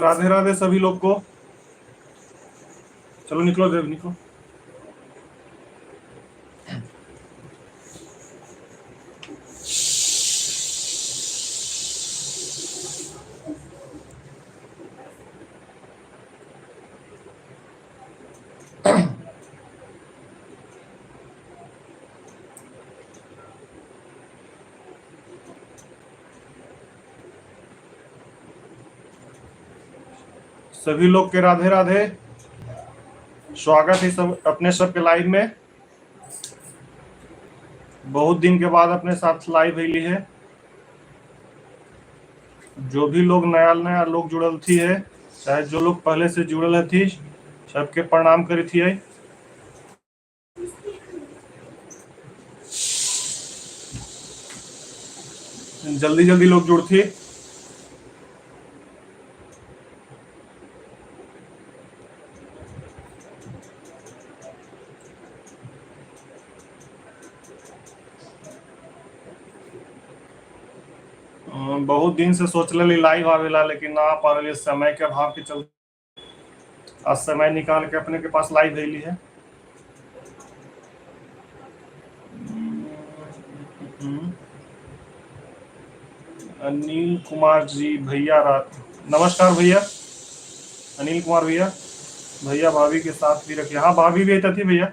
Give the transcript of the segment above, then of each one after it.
राधे राधे सभी लोग को। चलो निकलो देव निकलो। सभी लोग के राधे राधे। स्वागत है सब अपने सबके लाइव में। बहुत दिन के बाद अपने साथ लाइव अली है। जो भी लोग नया नया लोग जुड़ल थी है, चाहे जो लोग पहले से जुड़ल थी, सबके प्रणाम करी थी। जल्दी जल्दी लोग जुड़थी। बहुत दिन से सोच रही लाइव आवेला, लेकिन ना आ पा रही समय के अभाव के चलते। आज समय निकाल के अपने के पास लाइव अली है। अनिल कुमार जी भैया, नमस्कार भैया। अनिल कुमार भैया, भैया भाभी के साथ भी रखिए। हाँ भाभी भी थी भैया।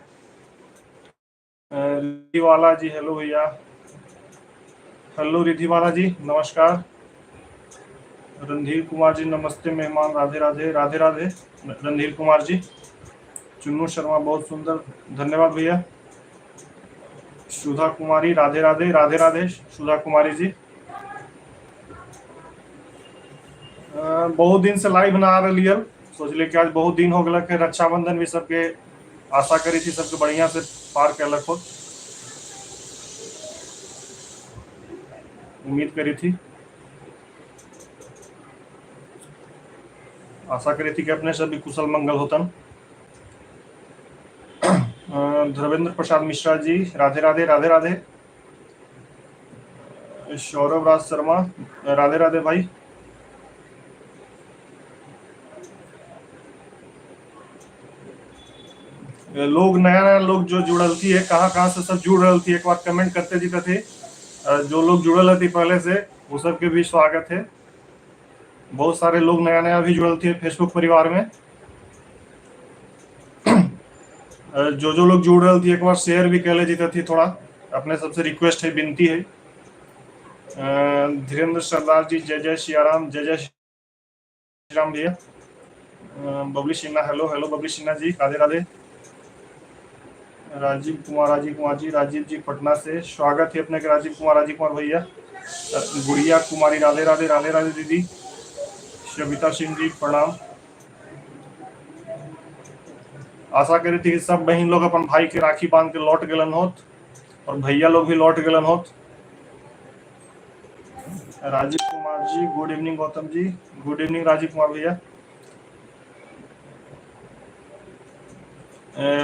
रिधिवाला जी हेलो भैया। हेलो रिधिवाला जी नमस्कार। रणधीर कुमार जी नमस्ते मेहमान, राधे राधे। राधे राधे रणधीर कुमार जी। चुन्नू शर्मा बहुत सुंदर, धन्यवाद भैया। सुधा कुमारी राधे राधे। राधे राधे सुधा कुमारी जी। बहुत दिन से लाइव ना आ रही है, सोचलिए कि आज बहुत दिन हो गया है। रक्षाबंधन भी सबके आशा करी थी सबके बढ़िया से पार कलक हो, उम्मीद करी थी, आशा करी थी कि अपने सब भी कुशल मंगल होतन। धर्मेंद्र प्रसाद मिश्रा जी राधे राधे। राधे राधे। सौरभ राज शर्मा राधे राधे भाई। लोग नया नया लोग जो जुड़ल थी है, कहाँ कहाँ से सब जुड़ रही थी, एक बार कमेंट करते जीते थे। जो लोग जुड़ल थी पहले से वो सबके भी स्वागत है। बहुत सारे लोग नया नया भी जुड़ल थे फेसबुक परिवार में। जो जो लोग जुड़ रहे थे एक बार शेयर भी कर ले जीते थी थोड़ा, अपने सबसे रिक्वेस्ट है, विनती है। धीरेन्द्र सरदार जी जय जय सिया राम। जय जय श्री राम भैया। बबली सिन्हा हेलो हेलो बबली सिन्हा जी राधे राधे। राजीव कुमार, राजीव कुमार जी, राजीव जी पटना से स्वागत है अपने के राजीव कुमार, राजीव कुमार भैया। गुड़िया कुमारी राधे राधे। राधे राधे दीदी। सविता सिंह जी प्रणाम। आशा करी थी कि सब बहन लोग अपन भाई के राखी बांध के लौट गलन होत और भैया लोग भी लौट गलन होत। Rajiv Kumar ji good evening. Gautam ji good evening. Rajiv Kumar भैया।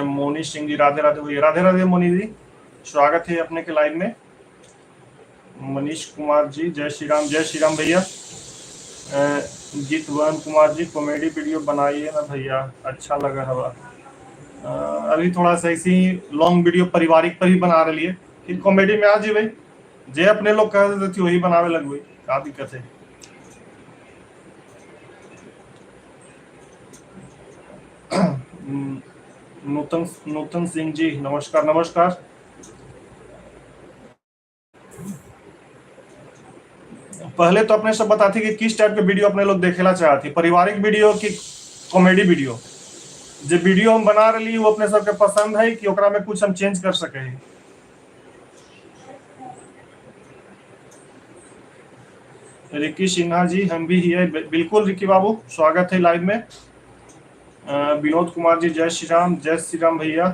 मोनी सिंह जी राधे राधे भैया। राधे राधे मोनी जी, स्वागत है अपने के लाइव में। मनीष कुमार जी जय श्री राम। जय श्री राम भैया। जीतवन कुमार जी कॉमेडी वीडियो बनाइए ना भैया, अच्छा लगा हवा। अभी थोड़ा सा ऐसी लॉन्ग वीडियो पारिवारिक पर ही बना रही है, फिर कॉमेडी में आ जी भाई। जे अपने लोग कह देते थे वही बनावे लग गई, का दिक्कत है। नूतन नूतन सिंह जी नमस्कार नमस्कार। पहले तो अपने सब बताती कि किस टाइप के वीडियो अपने लोग देखेला चाहती, पारिवारिक वीडियो कि कॉमेडी वीडियो। जो वीडियो हम बना रही वो अपने सबके पसंद है कि ओकरा में कुछ हम चेंज कर सके हैं। रिक्की सिन्हा जी हम भी है, बिल्कुल रिक्की बाबू स्वागत है लाइव में। विनोद कुमार जी जय श्री राम। जय श्री राम भैया।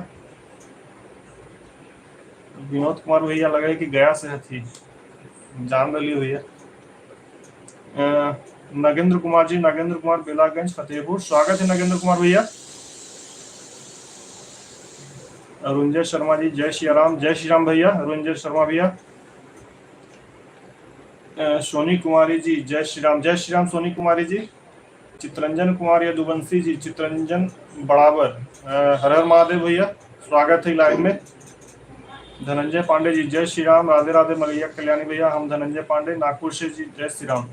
विनोद कुमार भैया लगे कि गया से थी, जान रही भैया। नगेंद्र कुमार जी, नगेंद्र कुमार बेलागंज फतेहपुर, स्वागत है नगेंद्र कुमार भैया। अरुणजय शर्मा जी जय श्री राम। जय श्री राम भैया, अरुणजय शर्मा भैया। सोनी कुमारी जी जय श्री राम। जय श्री राम सोनी कुमारी जी, चित्रंजन कुमार यदुवंशी जी, चित्रंजन बराबर, हर हर महादेव भैया, स्वागत है लाइव में। धनंजय पांडे जी, जय श्री राम, राधे राधे। मलैया कल्याणी भैया, हम धनंजय पांडे नागपुर से जी, जय श्री राम।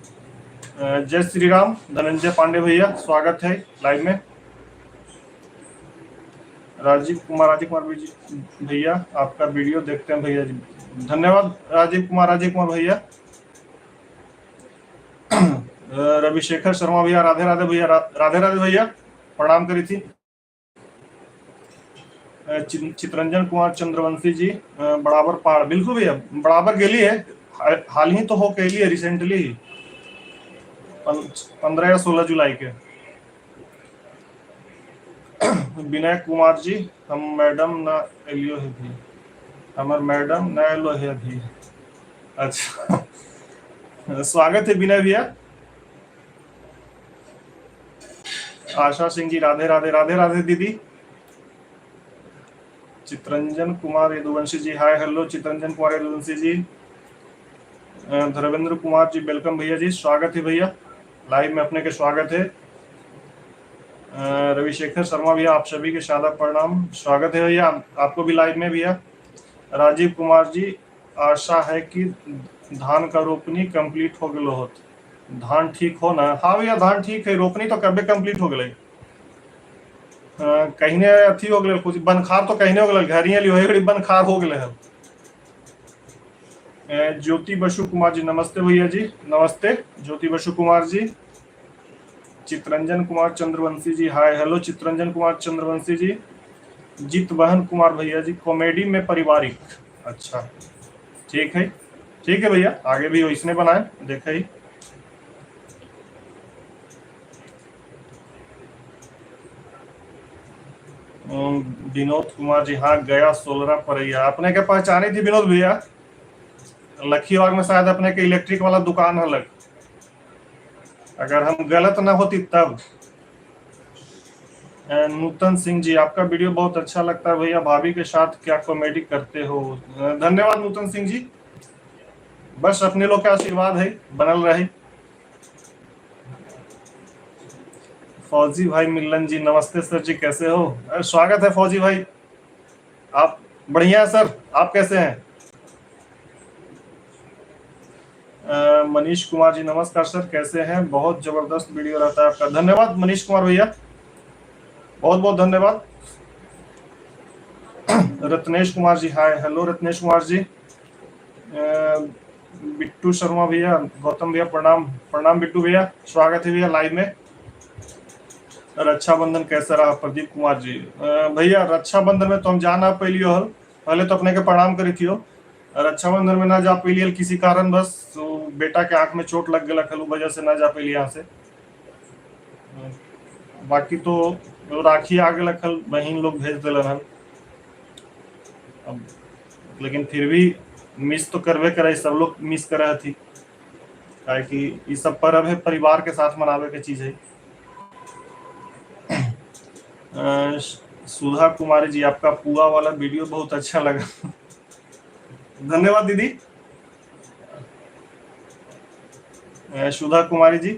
जय श्री राम धनंजय पांडे भैया, स्वागत है लाइव में। राजीव कुमार, राजीव कुमार जी भैया, आपका वीडियो देखते हैं भैया जी, धन्यवाद राजीव कुमार, राजीव कुमार भैया। रविशेखर शर्मा भैया, राधे राधे भैया, राधे राधे भैया, प्रणाम करी थी। चित्रंजन कुमार चंद्रवंशी जी, बराबर पहाड़, बिल्कुल भैया, बराबर गेली है, हाल ही तो हो के है, रिसेंटली ही 15 या 16 जुलाई के। विनय कुमार जी, हम मैडम न एलियो है भी, हमर मैडम न एलो है अभी। अच्छा, स्वागत है विनय भैया। आशा सिंह जी, राधे राधे, राधे राधे दीदी। चित्रंजन कुमार यदुवंशी जी, हाय हेलो चित्रंजन कुमार यदुवंशी जी। धर्मेंद्र कुमार जी, welcome भैया जी, स्वागत है भैया, लाइव में अपने के स्वागत है। रविशेखर शर्मा भैया, आप सभी के सादर प्रणाम, स्वागत है भैया आपको भी लाइव में भैया। राजीव कुमार जी, आशा है कि धान का रोपनी कंप्लीट हो गलो होत, धान ठीक हो ना? हाँ भैया, धान ठीक है, रोपनी तो कबे कंप्लीट हो गए। कहीने अथी हो गए, कुछ बनखार तो कहीने हो गए, घर ही घड़ी बनखार हो गए है। ज्योति बसु कुमार जी, नमस्ते भैया जी, नमस्ते ज्योति बसु कुमार जी। चित्रंजन कुमार चंद्रवंशी जी, हाय हेलो चित्रंजन कुमार चंद्रवंशी जी। जीत बहन कुमार भैया जी, कॉमेडी में पारिवारिक, अच्छा ठीक है, ठीक है भैया, आगे भी इसने बनाए देखे ही। विनोद कुमार जी, हाँ गया सोलरा परैया, अपने के पहचानी थी विनोद भैया, लखीबाग में शायद अपने के इलेक्ट्रिक वाला दुकान हलक, अगर हम गलत ना होती तब। नूतन सिंह जी, आपका वीडियो बहुत अच्छा लगता है भैया, भाभी के साथ क्या कॉमेडी करते हो, धन्यवाद नूतन सिंह जी, बस अपने लोग का आशीर्वाद है, बनल रहे। फौजी भाई मिलन जी, नमस्ते सर जी, कैसे हो? स्वागत है फौजी भाई, आप बढ़िया है सर, आप कैसे हैं? मनीष कुमार जी, नमस्कार सर, कैसे हैं? बहुत जबरदस्त वीडियो रहता है आपका, धन्यवाद मनीष कुमार भैया, बहुत बहुत धन्यवाद। Ratnesh Kumar ji, hi hello Ratnesh Kumar ji. बिट्टू शर्मा भैया, गौतम भैया प्रणाम, प्रणाम बिट्टू भैया, स्वागत है भैया लाइव में। रक्षाबंधन कैसा रहा प्रदीप कुमार जी? भैया रक्षाबंधन में तो हम जा ना पैलियो हल, पहले तो अपने के प्रणाम करी थी, रक्षाबंधन में ना जा पैलिए किसी कारण बस, तो बेटा के आंख में चोट लग गया हल, वजह से ना जा पैलिए यहाँ से। बाकी तो राखी आ गया हल, बहन लोग भेज दिलन हल, अब लेकिन फिर भी मिस तो करबे करे, सब लोग मिस करे थी, काहे कि ये सब पर्व है परिवार के साथ मनावे के चीज है। सुधा कुमारी जी, आपका पुआ वाला वीडियो बहुत अच्छा लगा, धन्यवाद दीदी। सुधा कुमारी जी।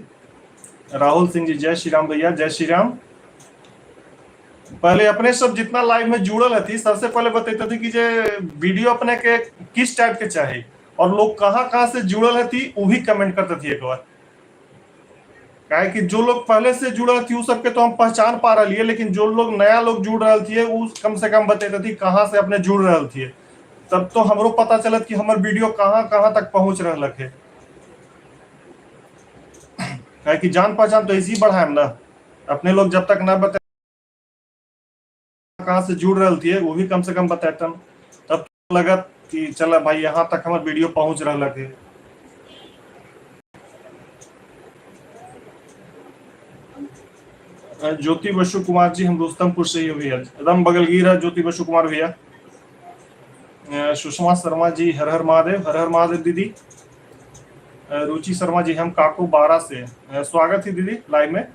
राहुल सिंह जी, जय श्री राम भैया, जय श्री राम। पहले अपने सब जितना लाइव में जुड़ल हथी, सबसे पहले बतैते थे कि जे वीडियो अपने के किस टाइप के चाहिए और लोग कहाँ कहाँ से जुड़ल हथी वो भी कमेंट करते थे एक बार, काहे कि जो लोग पहले से जुड़ल थी उ सबके तो हम पहचान पा रही है, लेकिन जो लोग नया लोग जुड़ रहे थे उ कम से कम बतैते थी कहाँ से अपने जुड़ रहे थे, तब तो हमरो पता चलत कि हमर वीडियो कहाँ कहाँ तक पहुंच रहा है। काहे कि जान पहचान तो ऐसे ही बढ़ाए ना, अपने लोग जब तक ना बताए कहाँ से जुड़ रहे थे वो भी कम से कम बतातन, तब तो लगत कि चल भाई यहाँ तक हमार वीडियो पहुंच रहा है। ज्योति बसु कुमार जी, हम रुस्तमपुर से ही भैया, एकदम बगलगीर है ज्योति बसु कुमार भैया। सुषमा शर्मा जी, हर हर महादेव, हर हर महादेव दीदी। रुचि शर्मा जी, हम काको बारा से, स्वागत है दीदी लाइव में।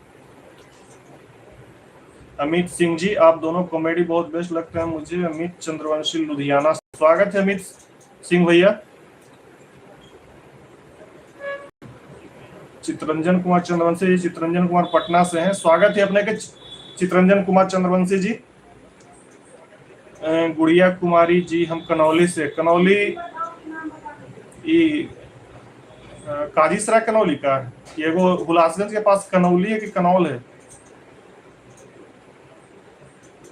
अमित सिंह जी, आप दोनों कॉमेडी बहुत बेस्ट लगते हैं मुझे। अमित चंद्रवंशी लुधियाना, स्वागत है अमित सिंह भैया। चितरंजन कुमार चंद्रवंशी जी, चितरंजन कुमार पटना से हैं, स्वागत है अपने के चितरंजन कुमार चंद्रवंशी जी। गुड़िया कुमारी जी, हम कनौली से। कनौली ई काजीसराय कनौली का एगो हुलासगंज के पास कनौली है कि कनौल है?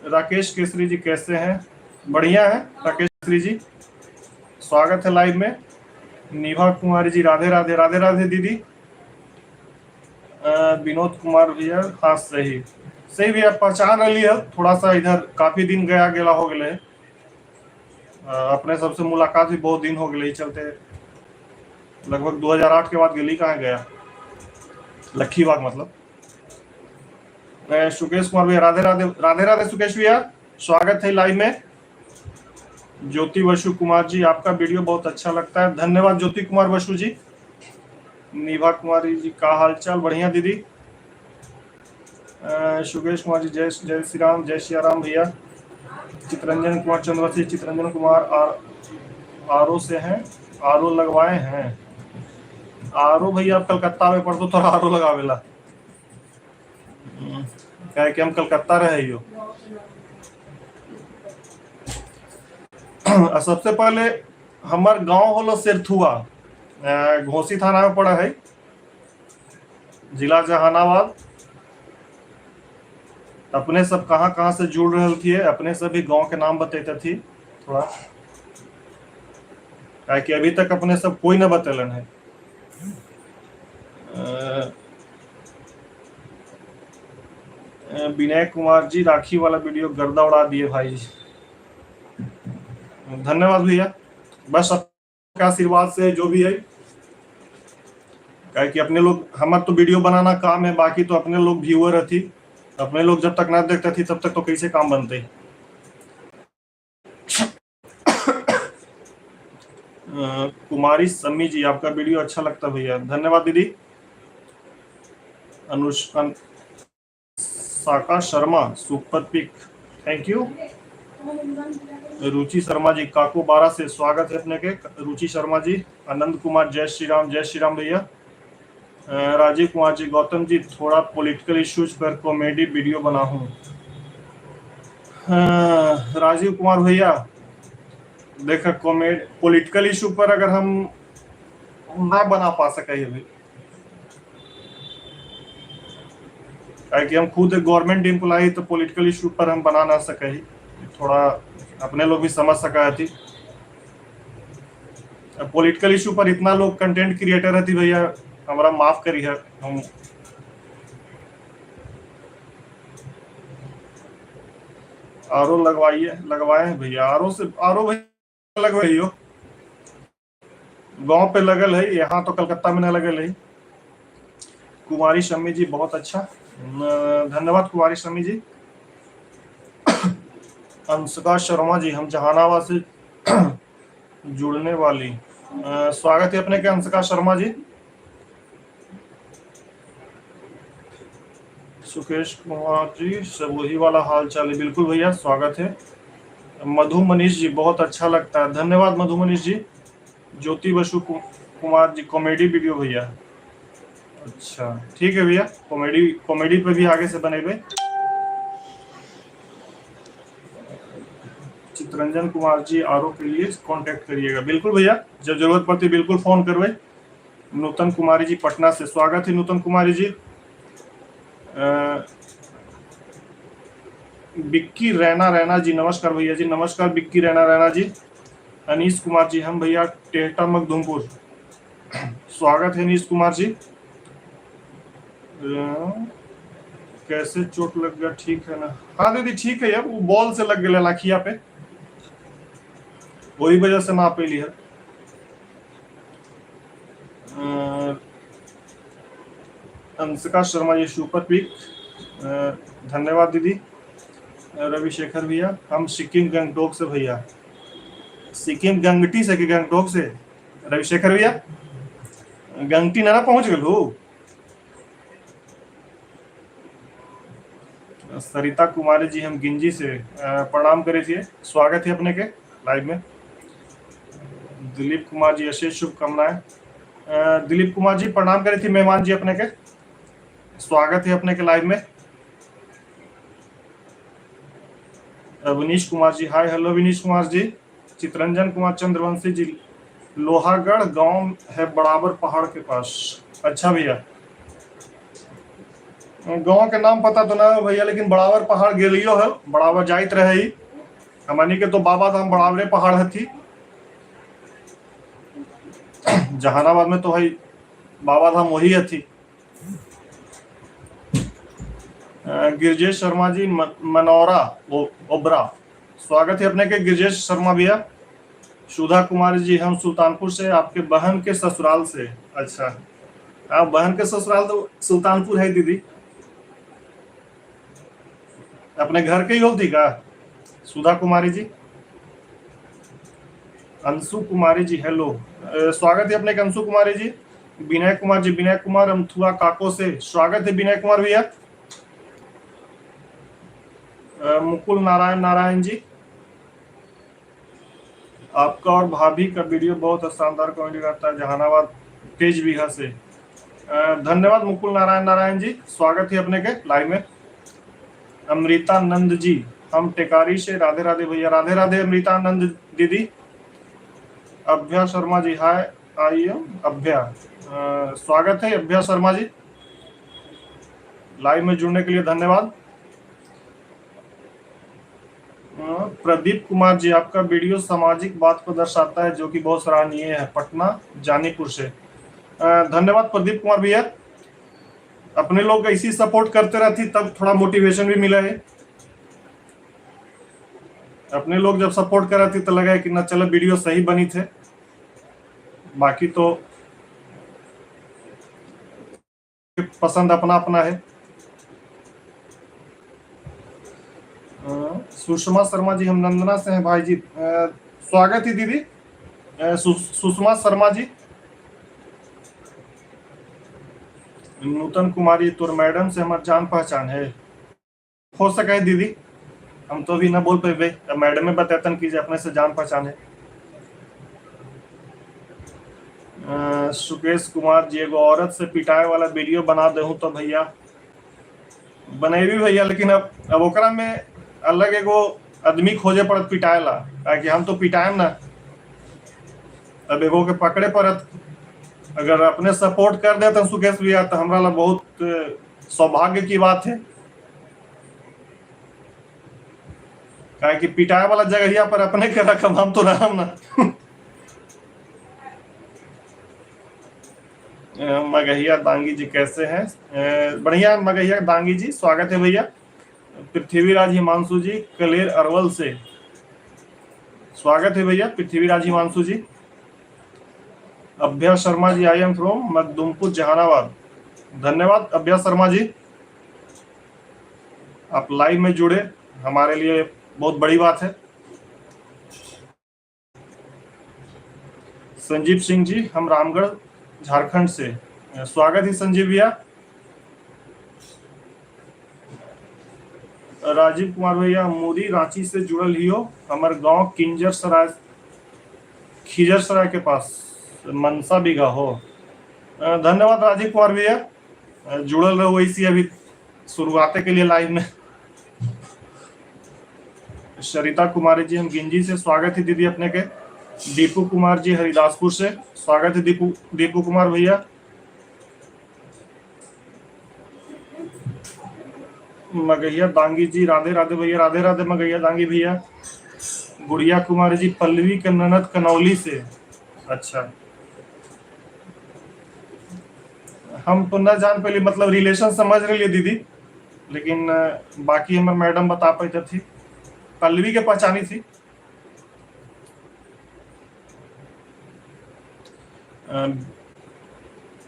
राकेश केसरी जी कैसे हैं? बढ़िया है राकेश केसरी जी, स्वागत है लाइव में। निभा कुमारी जी राधे राधे, राधे राधे दीदी। विनोद कुमार भैया, हाँ सही सही भैया, पहचान रही है थोड़ा सा, इधर काफी दिन गया गेला हो गए। अपने सबसे मुलाकात भी बहुत दिन हो गए, चलते लगभग 2008 के बाद गेली कहाँ गया लखीबाग मतलब। सुकेश कुमार भैया राधे राधे, राधे राधे सुकेश भैया, स्वागत है लाइव में। ज्योति वसु कुमार जी, आपका वीडियो बहुत अच्छा लगता है, धन्यवाद ज्योति कुमार वसु जी। निभा कुमारी जी का हालचाल? बढ़िया दीदी। सुकेश कुमार जी जय जय श्री राम, जय श्री राम भैया। चितरंजन कुमार चंद्रवंशी, चितरंजन कुमार आर ओ से हैं, आर ओ लगवाए हैं? आर ओ भैया कलकत्ता में पढ़ तो थोड़ा आर ओ लगावेला। क्या कि हम कलकत्ता रहे हो। सबसे पहले हमार गांव होलो सिरथुआ, घोसी थाना में पड़ा है, जिला जहानाबाद। अपने सब कहाँ कहाँ से जुड़ रहे थी, अपने सब भी गांव के नाम बतेते थी थोड़ा, कि अभी तक अपने सब कोई न बतेलन है। विनय कुमार जी राखी वाला वीडियो गर्दा उड़ा दिए भाई, धन्यवाद भैया। बस आपके आशीर्वाद से जो भी है, क्या कि अपने लोग, हमार तो वीडियो बनाना काम है, बाकी तो अपने लोग व्यूअर थी, अपने लोग जब तक ना देखते थी तब तक तो कैसे काम बनते। कुमारी सम्मी जी आपका वीडियो अच्छा लगता भैया, धन्यवाद दीदी। अनुष्का साका Sharma super pick, thank you. Ruchi Sharma ji काको बारा से स्वागत है अपने के रुचि शर्मा जी। आनंद कुमार जय श्री राम, जय श्री राम भैया। राजीव कुमार जी गौतम जी थोड़ा पॉलिटिकल इश्यूज पर कॉमेडी वीडियो बनाऊं। राजीव कुमार भैया देखा कॉमेडी पॉलिटिकल इशू पर अगर हम ना बना पा सके अभी, कि हम खुद गवर्नमेंट एम्प्लॉई तो पॉलिटिकल इशू पर हम बना ना सके, थोड़ा अपने लोग भी समझ सका थी। पॉलिटिकल इशू पर इतना लोग कंटेंट क्रिएटर थी भैया, हमारा माफ करी है। हम आरओ लगवाइए, लगवाए हैं भैया, आरओ से आरओ भैया लगवाइयो, गांव पे लगल है, यहाँ तो कलकत्ता में न लगल है। कुमारी शमी जी बहुत अच्छा, धन्यवाद कुमारी शमी जी। अंशिका शर्मा जी हम जहानाबाद से जुड़ने वाली, स्वागत है अपने के अंशिका शर्मा जी। सुकेश कुमार जी सब वही वाला हाल चाल है, बिल्कुल भैया स्वागत है। मधु मनीष जी बहुत अच्छा लगता है, धन्यवाद मधु मनीष जी। ज्योति बसु कुमार जी कॉमेडी वीडियो भैया, अच्छा ठीक है भैया, कॉमेडी कॉमेडी पे भी आगे से बनेबे। चित्रंजन कुमार जी आरओ के लिए कांटेक्ट करिएगा, बिल्कुल भैया जब जरूरत पड़ती बिल्कुल फोन करवे। नूतन कुमारी जी पटना से स्वागत है नूतन कुमारी जी। बिक्की रैना रैना जी नमस्कार भैया जी, नमस्कार बिक्की रैना रैना जी। अनीस कुमार जी हम भैया टेहटा मखदुमपुर, स्वागत है अनीस कुमार जी। कैसे चोट लग गया, ठीक है ना? हाँ दीदी ठीक है यार, वो बॉल से लग गया लाखिया पे, वही वजह से ना पेली है। अंशिका शर्मा जी सुपर पिक, धन्यवाद दीदी। रविशेखर भैया हम सिक्किम गंगटोक से भैया, सिक्किम गंगटी से कि गंगटोक से? रविशेखर भैया गंगटी ना पहुंच गए हो। सरिता कुमारी जी हम गिंजी से प्रणाम करे थे, स्वागत है अपने के लाइव में। दिलीप कुमार जी अशेष शुभकामनाएं। दिलीप कुमार जी प्रणाम करे थी मेहमान जी अपने के, स्वागत है अपने के लाइव में। Awanish Kumar ji hi hello Awanish Kumar ji. चितरंजन कुमार चंद्रवंशी जी, लोहागढ़ गांव है बराबर पहाड़ के पास। अच्छा भैया, गांव के नाम पता तो ना है भैया, लेकिन बराबर पहाड़ गेलियो है, बराबर जाइत रहे ही हमनी के तो बाबा धाम बराबरे पहाड़ हथी। जहानाबाद में तो है बाबा धाम वही हथी। गिरजेश शर्मा जी मनौरा ओबरा, स्वागत है अपने के गिरजेश शर्मा भैया। सुधा कुमारी जी, हम सुल्तानपुर से, आपके बहन के ससुराल से। अच्छा, हाँ बहन के ससुराल तो सुल्तानपुर है दीदी, अपने घर के ही होती का सुधा कुमारी जी। अंशु कुमारी जी हेलो, स्वागत है अपने के अंशु कुमारी जी। विनय कुमार जी, विनय कुमार अमथुआ काको से, स्वागत है विनय कुमार भैया। मुकुल नारायण नारायण जी, आपका और भाभी का वीडियो बहुत शानदार कॉमेडी रहता है, जहानाबाद तेज बीघा से। धन्यवाद मुकुल नारायण नारायण जी, स्वागत है अपने के लाइव में। अमृता नंद जी, हम टेकारी से, राधे राधे भैया, राधे राधे अमृता नंद दीदी। अभ्या शर्मा जी हाय, I am Abhya, स्वागत है अभ्या शर्मा जी, लाइव में जुड़ने के लिए धन्यवाद। प्रदीप कुमार जी, आपका वीडियो सामाजिक बात को दर्शाता है जो कि बहुत सराहनीय है, पटना जानीपुर से। धन्यवाद प्रदीप कुमार भैया, अपने लोग ऐसी सपोर्ट करते रहती तब थोड़ा मोटिवेशन भी मिला है। अपने लोग जब सपोर्ट कर रहे थे तो लगा कि ना चलो वीडियो सही बनी थे, बाकी तो पसंद अपना अपना है। सुषमा शर्मा जी, हम नंदना से हैं भाई जी, स्वागत है दीदी। सुषमा शर्मा जी, नूतन कुमारी तोर मैडम से हमार जान पहचान है, हो सका है दीदी, हम तो अभी ना बोल पे, मैडम में बतातन की अपने से जान पहचान है। सुकेश कुमार जी, एगो औरत से पिटाए वाला वीडियो बना देहूँ तो भैया बनेबी भैया, लेकिन अब ओकरा में अलग एगो आदमी खोजे पड़त पिटाए ला, ताकि हम तो पिटाएम ना, अब एगो के पकड़े पड़त। अगर अपने सपोर्ट कर दे तो सुकेश भैया तो हमरा ला बहुत सौभाग्य की बात है, काहे कि पिटाए वाला जगहिया पर अपने के रकम हम तो रहम ना। मगहिया दांगी जी कैसे हैं? बढ़िया मगहिया दांगी जी, स्वागत है भैया। पृथ्वीराज हिमांशु जी कलेर अरवल से, स्वागत है भैया Prithviraj Himanshu ji. Abhya Sharma ji, I am from Makhdumpur Jehanabad, धन्यवाद अभ्या शर्मा जी, आप लाइव में जुड़े, हमारे लिए बहुत बड़ी बात है। संजीव सिंह जी, हम रामगढ़ झारखंड से, स्वागत है संजीव भैया। राजीव कुमार भैया, मोदी रांची से जुड़ल ही हो, हमार गांव किंजर सराय खिजर सराय के पास मनसा बीघा हो। धन्यवाद राजीव कुमार भैया, जुड़ल रहो इसी अभी शुरुआत के लिए लाइव में। सरिता कुमारी जी, हम गिंजी से, स्वागत है दीदी अपने के। दीपू कुमार जी हरिदासपुर से, स्वागत है दीपू दीपू कुमार भैया। मगहिया दांगी जी, राधे राधे भैया, राधे राधे मगहिया दांगी भैया। गुड़िया कुमारी जी, पल्लवी के ननद कनौली से, अच्छा हम तो न जान पहले मतलब रिलेशन समझ रही दीदी, लेकिन बाकी हमारे मैडम बता पाते थी, पल्लवी के पहचानी थी।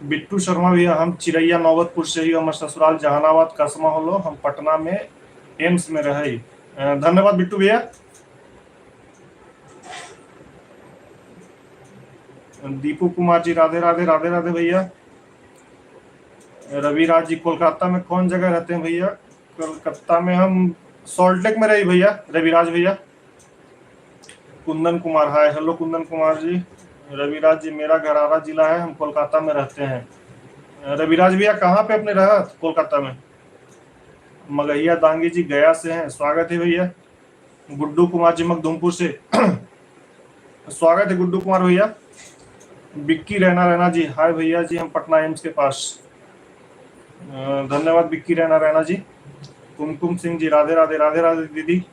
बिट्टू शर्मा भैया, हम चिरैया नौबतपुर से ही, हमारे ससुराल जहानाबाद कसमा होलो, हम पटना में एम्स में रहे। धन्यवाद बिट्टू भैया। दीपू कुमार जी, राधे राधे, राधे राधे भैया। रविराज जी, कोलकाता में कौन जगह रहते हैं भैया? कोलकाता में हम सॉल्ट लेक में रही भैया, रविराज भैया। Kundan Kumar, hi hello Kundan Kumar ji. रविराज जी मेरा घर आरा जिला है, हम कोलकाता में रहते हैं। रविराज भैया कहाँ पे अपने रहा कोलकाता में? मगहिया दांगी जी गया से हैं, स्वागत है भैया। गुड्डू कुमार जी मखदुमपुर से स्वागत है गुड्डू कुमार भैया। बिक्की रैना रैना जी हाय भैया जी, हम पटना एम्स के पास। धन्यवाद बिक्की रैना रैना जी। कुमकुम सिंह जी राधे राधे, राधे राधे दीदी।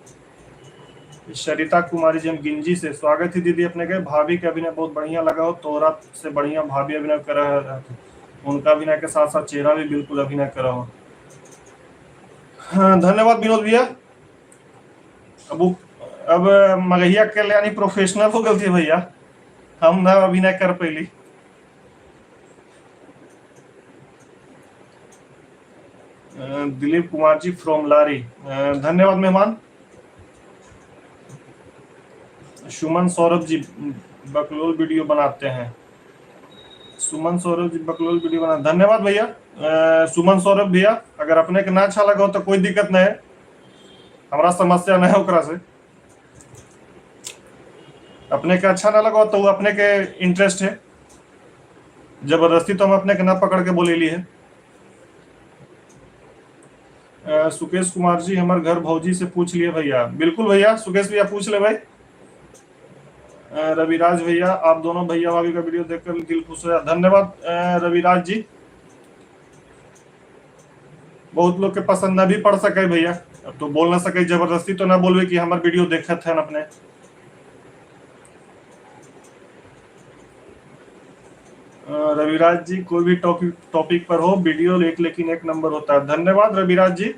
सरिता कुमारी जी हम गिंजी से, स्वागत है दीदी अपने के। भाभी के अभिनय बहुत बढ़िया लगा हो, तोरा से बढ़िया भाभी अभिनय कर रहा थे, उनका अभिनय के साथ साथ चेहरा भी बिल्कुल अभिनय कर रहा हो। हाँ, धन्यवाद विनोद भैया। अब मगहिया के यानी प्रोफेशनल हो गई थी भैया, हम ना अभिनय कर पैली। दिलीप कुमार जी फ्रॉम लारी, धन्यवाद मेहमान। सुमन सौरभ जी बकलोल वीडियो बनाते हैं, सुमन सौरभ जी बकलोल वीडियो बना, धन्यवाद भैया। सुमन सौरभ भैया अगर अपने के ना अच्छा लगा हो तो कोई दिक्कत नहीं है, हमारा समस्या नहीं है ओकरा से। अपने के अच्छा ना लगा तो वो अपने के इंटरेस्ट है, जबरदस्ती तो हम अपने के ना पकड़ के बोलेली है। सुकेश कुमार जी हमारे घर भौजी से पूछ लिए भैया, बिल्कुल भैया सुकेश भैया पूछ ले भाई। रविराज भैया आप दोनों भैया भाभी का वीडियो देखकर दिल खुश हो गया, धन्यवाद रविराज जी। बहुत लोग के पसंद ना भी पड़ सके भैया, अब तो बोल ना सके, जबरदस्ती तो ना बोलवे कि हमारे वीडियो देखत है अपने। रविराज जी कोई भी टॉपिक पर हो वीडियो एक लेकिन एक नंबर होता है, धन्यवाद रविराज जी।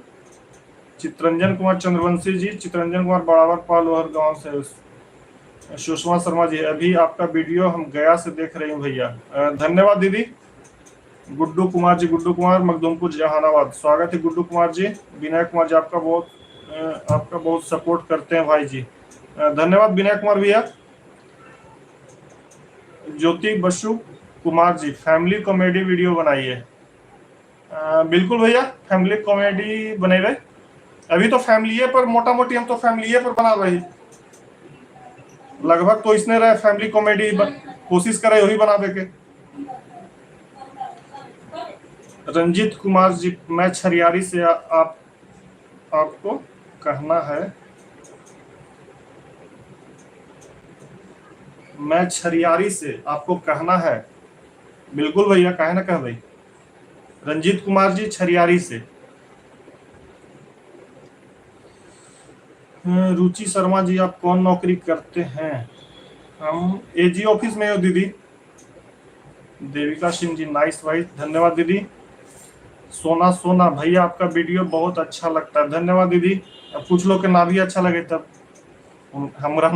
चित्रंजन कुमार चंद्रवंशी जी, चित्रंजन कुमार बराबर पालोहर गांव से। सुषमा शर्मा जी अभी आपका वीडियो हम गया से देख रहे हैं भैया, धन्यवाद दीदी। गुड्डू कुमार जी, गुड्डू कुमार मखदुमपुर जहानाबाद, स्वागत है गुड्डू कुमार जी। विनय कुमार जी आपका बहुत सपोर्ट करते हैं भाई जी, धन्यवाद विनय कुमार भैया। Jyoti Basu Kumar ji family comedy video बनाइए, बिल्कुल भैया फैमिली कॉमेडी बनेबे, अभी तो फैमिली पर मोटा मोटी हम तो फैमिली पर बना रही लगभग, तो इसने रहे फैमिली कॉमेडी कोशिश करे वही बनावे के। रंजीत कुमार जी मैं छरियारी से आपको कहना है, मैं छरियारी से आपको कहना है, बिल्कुल भैया काहे ना कह भाई। रंजीत कुमार जी छरियारी से। रुचि शर्मा जी आप कौन नौकरी करते हैं? हम एजी ऑफिस में हो दीदी। देविका सिंह जी नाइस भाई, धन्यवाद दीदी। सोना सोना भैया आपका वीडियो बहुत अच्छा लगता है, धन्यवाद दीदी। अब कुछ लोग के ना भी अच्छा लगे तब हमरा।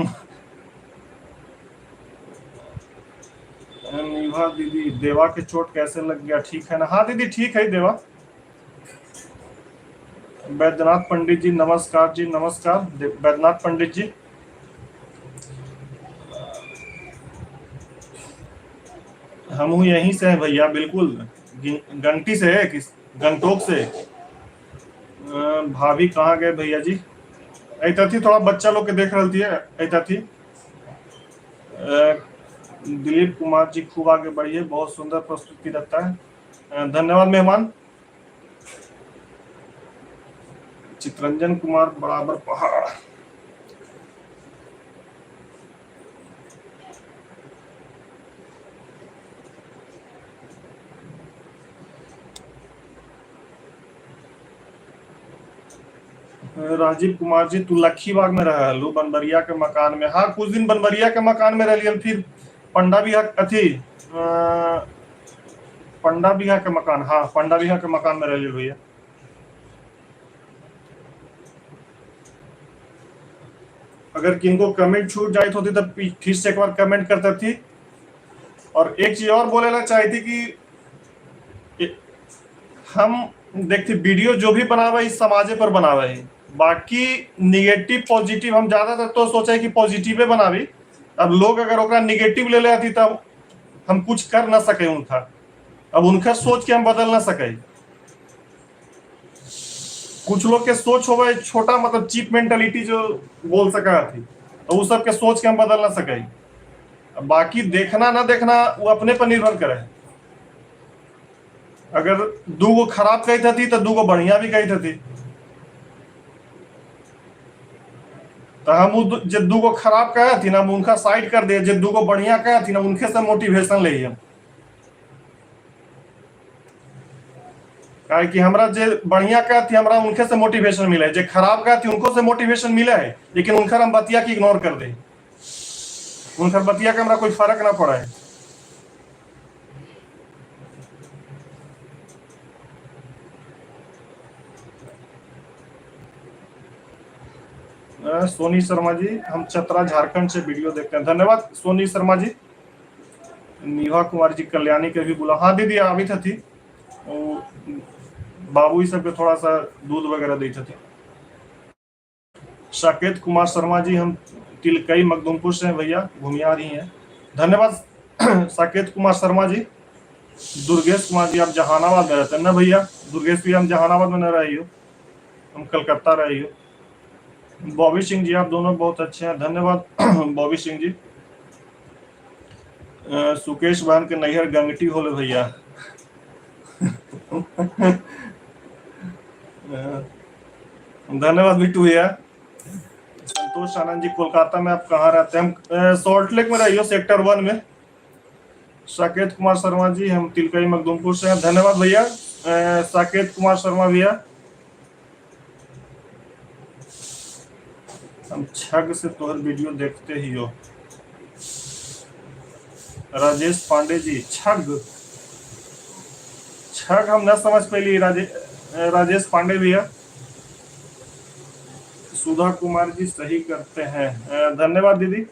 निभा दीदी देवा के चोट कैसे लग गया, ठीक है ना? हाँ दीदी ठीक है देवा। बैद्यनाथ पंडित जी नमस्कार जी, नमस्कार बैद्यनाथ पंडित जी। हम यहीं से हैं भैया, बिल्कुल गंगटी से है कि गंगटोक से। भाभी कहाँ गए भैया जी? ऐता थी थोड़ा बच्चा लोग के देख रही थी, ऐता थी। दिलीप कुमार जी खूब आगे बढ़िए, बहुत सुंदर प्रस्तुति रहता है, धन्यवाद मेहमान। चित्रंजन कुमार बराबर पहाड़। राजीव कुमार जी तू लखीबाग में रह लू बनबरिया के मकान में? हाँ कुछ दिन बनबरिया के मकान में रह, फिर पंडा बिहा अथी पंडा बिहा के मकान, हाँ पंडा बिहा के मकान में रह भैया। अगर किनको कमेंट छूट जाए होती तो फिर से एक बार कमेंट करते थी। और एक चीज और बोले ला चाहती कि हम देखते वीडियो जो भी बनावे इस समाजे पर बनावे है, बाकी निगेटिव पॉजिटिव हम ज्यादातर तो सोचे कि पॉजिटिव बनावी। अब लोग अगर ओकरा निगेटिव ले ले आती तब हम कुछ कर ना सके उनका, अब उनका सोच के हम बदल ना सके। कुछ लोग के सोच हो छोटा, मतलब चीप मेंटालिटी जो बोल सका थी, तो उस सब के सोच के हम बदल ना सके। बाकी देखना ना देखना वो अपने पर निर्भर करे। अगर दूगो खराब कहत हती तो दूगो बढ़िया भी कहत हती, तो हम जे दूगो खराब कहत ना उनका साइड कर दे, जे दूगो बढ़िया कहत ना उनके से मोटिवेशन ले हम। काहे कि हमरा जे बढ़िया कहती हमरा उनके से मोटिवेशन मिले, जे खराब कहती उनको से मोटिवेशन मिले है, लेकिन उनकर हम बतिया के इग्नोर कर दे, उनकर बतिया के हमरा कोई फर्क ना पड़ा है। सोनी शर्मा जी, हम चतरा झारखंड से वीडियो देखते हैं, धन्यवाद सोनी शर्मा जी। निभा कुमार जी कल्याणी के भी बुला, हाँ दीदी आबित थी, वो बाबू सबके थोड़ा सा दूध वगैरह दी थी। साकेत कुमार शर्मा जी, हम तिलकई मखदुमपुर से हैं भैया, घूमिया रही हैं, धन्यवाद साकेत कुमार शर्मा जी। दुर्गेश कुमार जी, आप जहानाबाद में रहते हैं ना भैया? दुर्गेश भैया हम जहानाबाद में न रही हो, हम कलकत्ता रही हो। बॉबी सिंह जी, आप दोनों बहुत अच्छे हैं, धन्यवाद बॉबी सिंह जी। सुकेश बहन के नैहर गंगटी होले भैया। धन्यवाद बिट्टू भैया। संतोष आनंद जी, कोलकाता में आप कहाँ रहते हैं? हम सॉल्ट लेक में रहियो, सेक्टर 1 में। साकेत कुमार शर्मा जी, हम तिलकई मखदुमपुर से हैं, धन्यवाद भैया साकेत कुमार शर्मा भैया। हम छग से तोहर वीडियो देखते ही हो। राजेश पांडे जी, छग छग हम न समझ पैली राजेश पांडे भैया। सुधा कुमार जी सही करते हैं, धन्यवाद दीदी।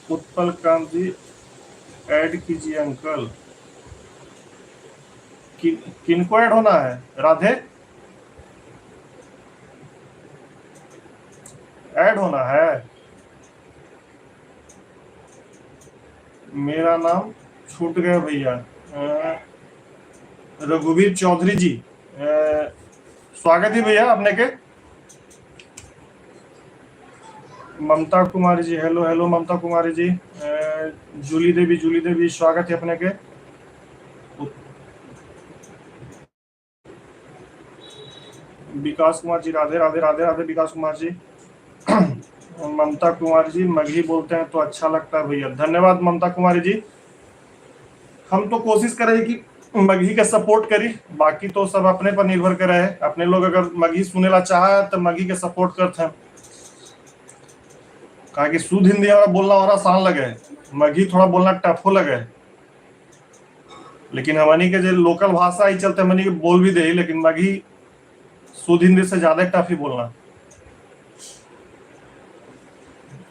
उत्पल कांत जी, ऐड कीजिए अंकल। किनको ऐड होना है? राधे ऐड होना है। मेरा नाम छूट गया भैया। रघुवीर चौधरी जी, स्वागत है भैया अपने के। ममता कुमारी जी, हेलो हेलो ममता कुमारी जी। जूली देवी, जूली देवी स्वागत है अपने के। विकास कुमार जी, राधे राधे, राधे राधे विकास कुमार जी। ममता कुमारी जी, मगही बोलते हैं तो अच्छा लगता है भैया, धन्यवाद ममता कुमारी जी। हम तो कोशिश करें कि मगही का सपोर्ट करी, बाकी तो सब अपने पर निर्भर करे है। अपने लोग अगर मगही सुने ला चाहे तो मगही के सपोर्ट करते हैं, कहा कि शुद्ध हिंदी हमारा बोलना और आसान लगे है, मगही थोड़ा बोलना टफ हो लगे है। लेकिन हमनी के जो लोकल भाषा ही चलते हमनी के बोल भी दे, लेकिन मगही शुद्ध हिंदी से ज्यादा टफ ही बोलना।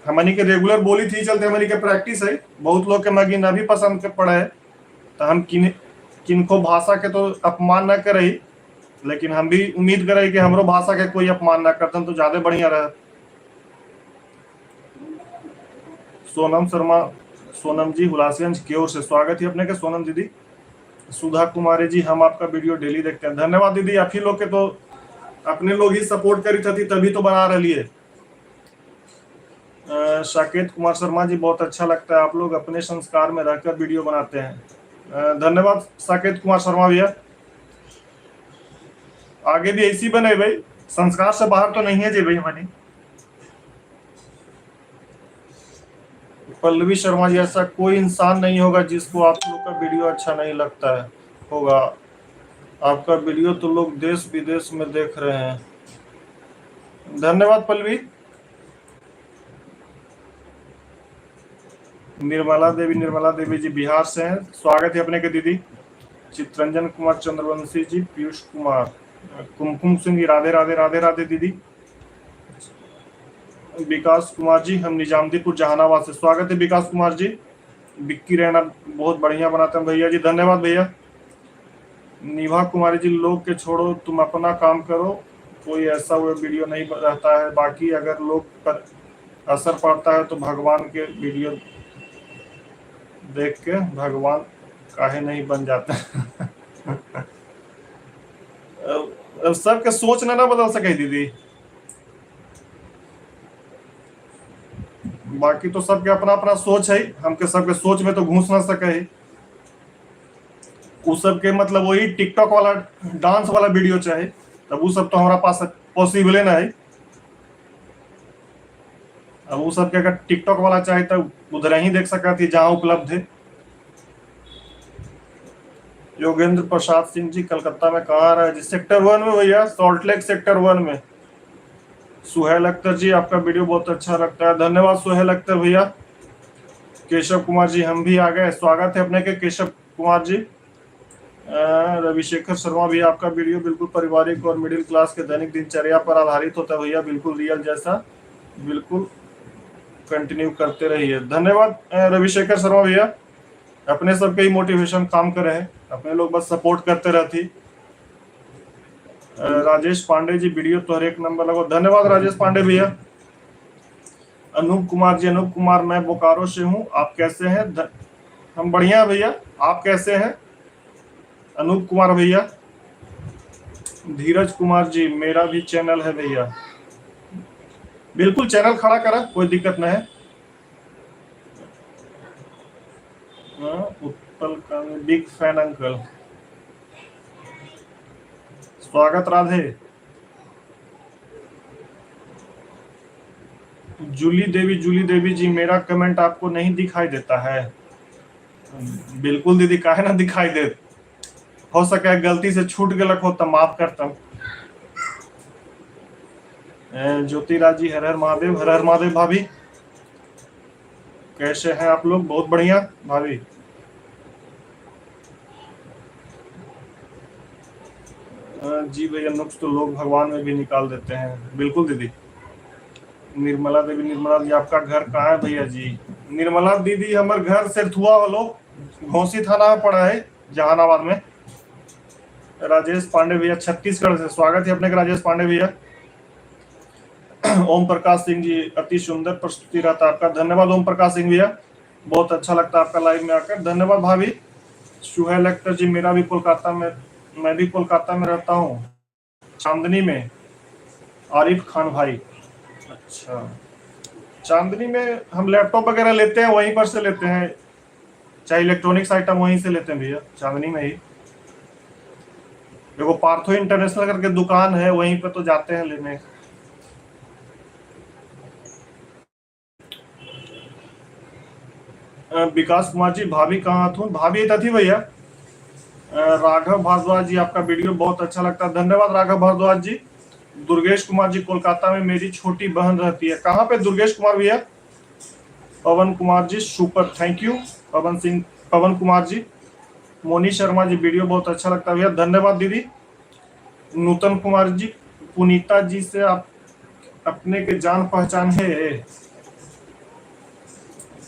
हमनी के रेगुलर बोली थी चलते हमनी के प्रैक्टिस है। बहुत लोग के मगही ना भी पसंद के पड़े है, तो हम किनको भाषा के तो अपमान न करे, लेकिन हम भी उम्मीद करे कि हमरो भाषा के कोई अपमान न करते तो ज्यादा बढ़िया रहे। सोनम शर्मा, सोनम जी हुलासगंज की ओर से स्वागत है अपने के सोनम दीदी। सुधा कुमारी जी, हम आपका वीडियो डेली देखते हैं, धन्यवाद दीदी। आप ही लोग के तो अपने लोग ही सपोर्ट करी थी तभी तो बना रही है। साकेत कुमार शर्मा जी, बहुत अच्छा लगता है आप लोग अपने संस्कार में रहकर वीडियो बनाते हैं, धन्यवाद साकेत कुमार शर्मा भैया। आगे भी ऐसी बने भाई, संस्कार से बाहर तो नहीं है जी भाई हमारी। पल्लवी शर्मा जी, ऐसा कोई इंसान नहीं होगा जिसको आप लोग का वीडियो अच्छा नहीं लगता है होगा। आपका वीडियो तो लोग देश विदेश में देख रहे हैं, धन्यवाद पल्लवी। निर्मला देवी, निर्मला देवी जी बिहार से हैं, स्वागत है अपने के दीदी। चित्रंजन कुमार चंद्रवंशी जी, पीयूष कुमार, कुमकुम सिंह जी, राधे राधे, राधे राधे दीदी। विकास कुमार जी, हम निजामदीपुर जहानाबाद से, स्वागत है विकास कुमार जी। बिक्की रैना बहुत बढ़िया बनाते हैं भैया जी, धन्यवाद भैया। निभा कुमारी जी, लोग के छोड़ो तुम अपना काम करो, कोई ऐसा वो वीडियो नहीं रहता है, बाकी अगर लोग पर असर पड़ता है तो भगवान के वीडियो देख के भगवान काहे नहीं बन जाते। अब सबके सोच ना बदल सके दीदी। बाकी तो सबके अपना अपना सोच है, हमके सबके सोच में तो घुस ना सके है। उ सबके मतलब वही टिकटॉक वाला डांस वाला वीडियो चाही, तब उ सब तो हमरा पास पॉसिबले ना है। अब उ सबके अगर टिकटॉक वाला चाही तो उधर ही देख सकत ही जहां उपलब्ध है। योगेंद्र प्रसाद सिंह जी कलकत्ता में कहाँ रहे जी? सेक्टर 1 में भैया, सॉल्ट लेक सेक्टर 1 में। सुहेल अख्तर जी आपका वीडियो बहुत अच्छा लगता है, धन्यवाद सुहेल अख्तर भैया। केशव कुमार जी हम भी आ गए, स्वागत है अपने के केशव कुमार जी। रविशेखर शर्मा भी आपका वीडियो बिल्कुल पारिवारिक और मिडिल क्लास के दैनिक दिनचर्या पर आधारित होता है भैया, बिल्कुल रियल जैसा, बिल्कुल कंटिन्यू करते रहिए। धन्यवाद रविशेखर शर्मा भैया, अपने सबके ही मोटिवेशन काम करे हैं, अपने लोग बस सपोर्ट करते रहती। राजेश पांडे जी वीडियो तो हर एक नंबर लगो, धन्यवाद राजेश पांडे भैया। अनूप कुमार जी, अनूप कुमार मैं बोकारो से हूँ, आप कैसे हैं? हम बढ़िया भैया, आप कैसे हैं अनूप कुमार भैया? धीरज कुमार जी मेरा भी चैनल है भैया, बिल्कुल चैनल खड़ा करा, कोई दिक्कत नहीं है। उत्पल का बिग फैन अंकल, स्वागत राधे। जूली देवी, जूली देवी जी मेरा कमेंट आपको नहीं दिखाई देता है? बिल्कुल दीदी, काहे ना दिखाई दे, हो सके है गलती से छूट गलक हो तो माफ करता हूँ। ज्योति राज जी हर हर महादेव, हर हर महादेव भाभी, कैसे हैं आप लोग? बहुत बढ़िया भाभी। जी भैया नुक्स तो लोग भगवान में भी निकाल देते हैं, बिल्कुल दीदी। निर्मला देवी, निर्मला जी आपका घर कहाँ है भैया जी? निर्मला दीदी हमारे घर सिरथुआ वालो घोसी थाना में पड़ा है, जहानाबाद में। राजेश पांडे भैया छत्तीसगढ़ से, स्वागत है अपने का राजेश पांडे भैया। ओम प्रकाश सिंह जी अति सुंदर प्रस्तुति रहता आपका, धन्यवाद ओम प्रकाश सिंह भैया, बहुत अच्छा लगता है आपका लाइव में आकर, धन्यवाद भाभी। सुहेल अख्तर जी मेरा भी कोलकाता में, मैं भी कोलकाता में रहता हूँ, चांदनी में। आरिफ खान भाई, अच्छा चांदनी में हम लैपटॉप वगैरह लेते हैं, वहीं पर से लेते हैं, चाहे इलेक्ट्रॉनिक्स आइटम वहीं से लेते हैं भैया, चांदनी में ही। देखो पार्थो इंटरनेशनल करके दुकान है, वहीं पे तो जाते हैं लेने। विकास कुमार जी भाभी कहाँ थू? भाभी थी भैया। राघव भारद्वाज जी आपका वीडियो बहुत अच्छा लगता है, धन्यवाद राघव भारद्वाज जी। दुर्गेश कुमार जी कोलकाता में मेरी छोटी बहन रहती है, कहाँ पे दुर्गेश कुमार भैया? Pawan Kumar ji super, thank you Pawan Singh, Pawan Kumar ji. Moni Sharma ji video बहुत अच्छा लगता है भैया, धन्यवाद दीदी। नूतन कुमार जी पुनीता जी से आप अपने के जान पहचान है?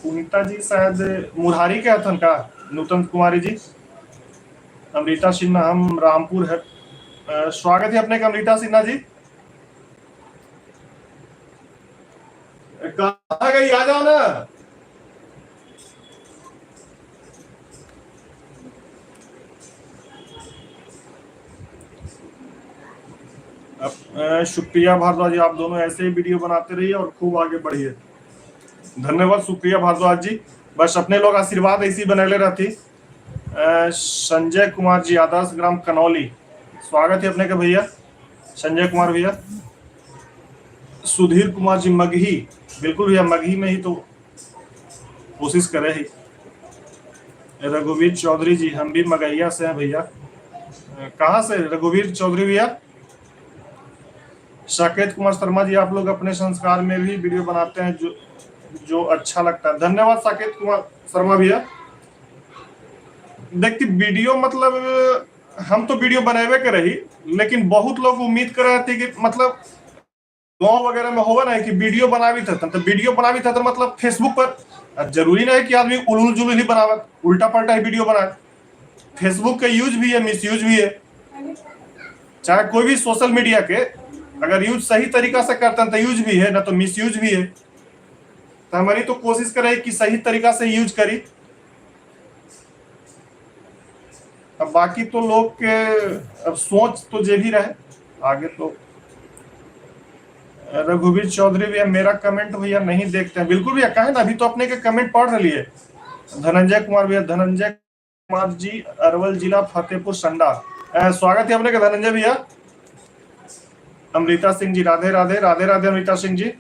पुनीता जी शायद मुरारी के हथन का? नूतन कुमारी जी। अमृता सिन्हा हम रामपुर है, स्वागत है अपने का अमृता सिन्हा जी। कहाँ गई? आ जाओ ना। सुप्रिया भारद्वाज जी आप दोनों ऐसे ही वीडियो बनाते रहिए और खूब आगे बढ़िए, धन्यवाद सुप्रिया भारद्वाज जी। बस अपने लोग आशीर्वाद ऐसी बनैले रहती। संजय कुमार जी आदर्श ग्राम कनौली, स्वागत है अपने के भैया संजय कुमार भैया। सुधीर कुमार जी मगही, बिल्कुल भैया मगही में ही तो कोशिश करे ही। रघुवीर चौधरी जी हम भी मगहिया से हैं भैया, कहाँ से रघुवीर चौधरी भैया? साकेत कुमार शर्मा जी आप लोग अपने संस्कार में भी वीडियो बनाते हैं जो जो अच्छा लगता है, धन्यवाद साकेत कुमार शर्मा भैया। देखती वीडियो मतलब हम तो वीडियो बनावे के रही, लेकिन बहुत लोग उम्मीद कर रहे थे कि मतलब गाँव वगैरह में होगा ना कि वीडियो बनावी था, तो वीडियो बनावी था तो मतलब फेसबुक पर जरूरी नहीं है कि आदमी उलूल जुलूल ही बनावे, उल्टा पलटा ही वीडियो बनाए। फेसबुक का यूज भी है, मिस यूज भी है, चाहे कोई भी सोशल मीडिया के अगर यूज सही तरीका से करते हैं तो यूज भी है, ना तो मिस यूज भी है। तो हमारी तो कोशिश करे कि सही तरीका से यूज करी। अब बाकी तो लोग के अब सोच तो जे भी रहे आगे तो। रघुवीर चौधरी भैया मेरा कमेंट भैया नहीं देखते हैं। बिल्कुल भैया, कहे ना, अभी तो अपने के कमेंट पढ़ रही है। धनंजय कुमार भैया, धनंजय कुमार जी, अरवल जिला, फतेहपुर संडा। स्वागत है अपने के धनंजय भैया। अमृता सिंह जी, राधे राधे, राधे राधे अमृता सिंह जी।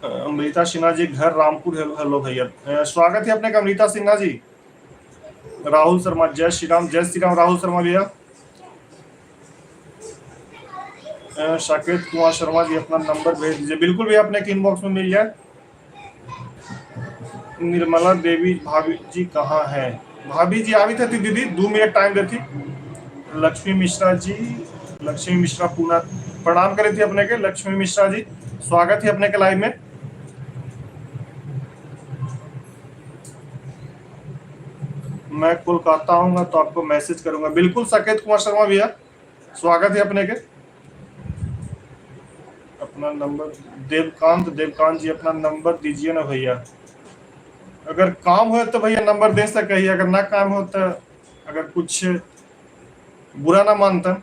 अमृता सिन्हा जी, घर रामपुर। हेलो हेलो भैया, स्वागत है अपने का अमृता सिन्हा जी। राहुल शर्मा, जय श्री राम, जय श्री राम राहुल शर्मा भैया। साकेत कुमार शर्मा जी, अपना नंबर भेज दीजिए। बिल्कुल भैया, अपने के इनबॉक्स में मिल जाए। निर्मला देवी भाभी जी कहाँ है? भाभी जी आवी थी दीदी, 2 मिनट टाइम देती। लक्ष्मी मिश्रा जी, लक्ष्मी मिश्रा पूना, प्रणाम करे थी अपने के लक्ष्मी मिश्रा जी, स्वागत है अपने के लाइव में। मैं कोलकाता आऊंगा तो आपको मैसेज करूंगा। बिल्कुल साकेत कुमार शर्मा भैया, स्वागत है अपने के। अपना नंबर, देवकांत, देवकांत जी अपना नंबर दीजिए ना भैया। अगर काम हो तो भैया नंबर दे सके, अगर ना काम हो तो अगर कुछ बुरा ना मानता,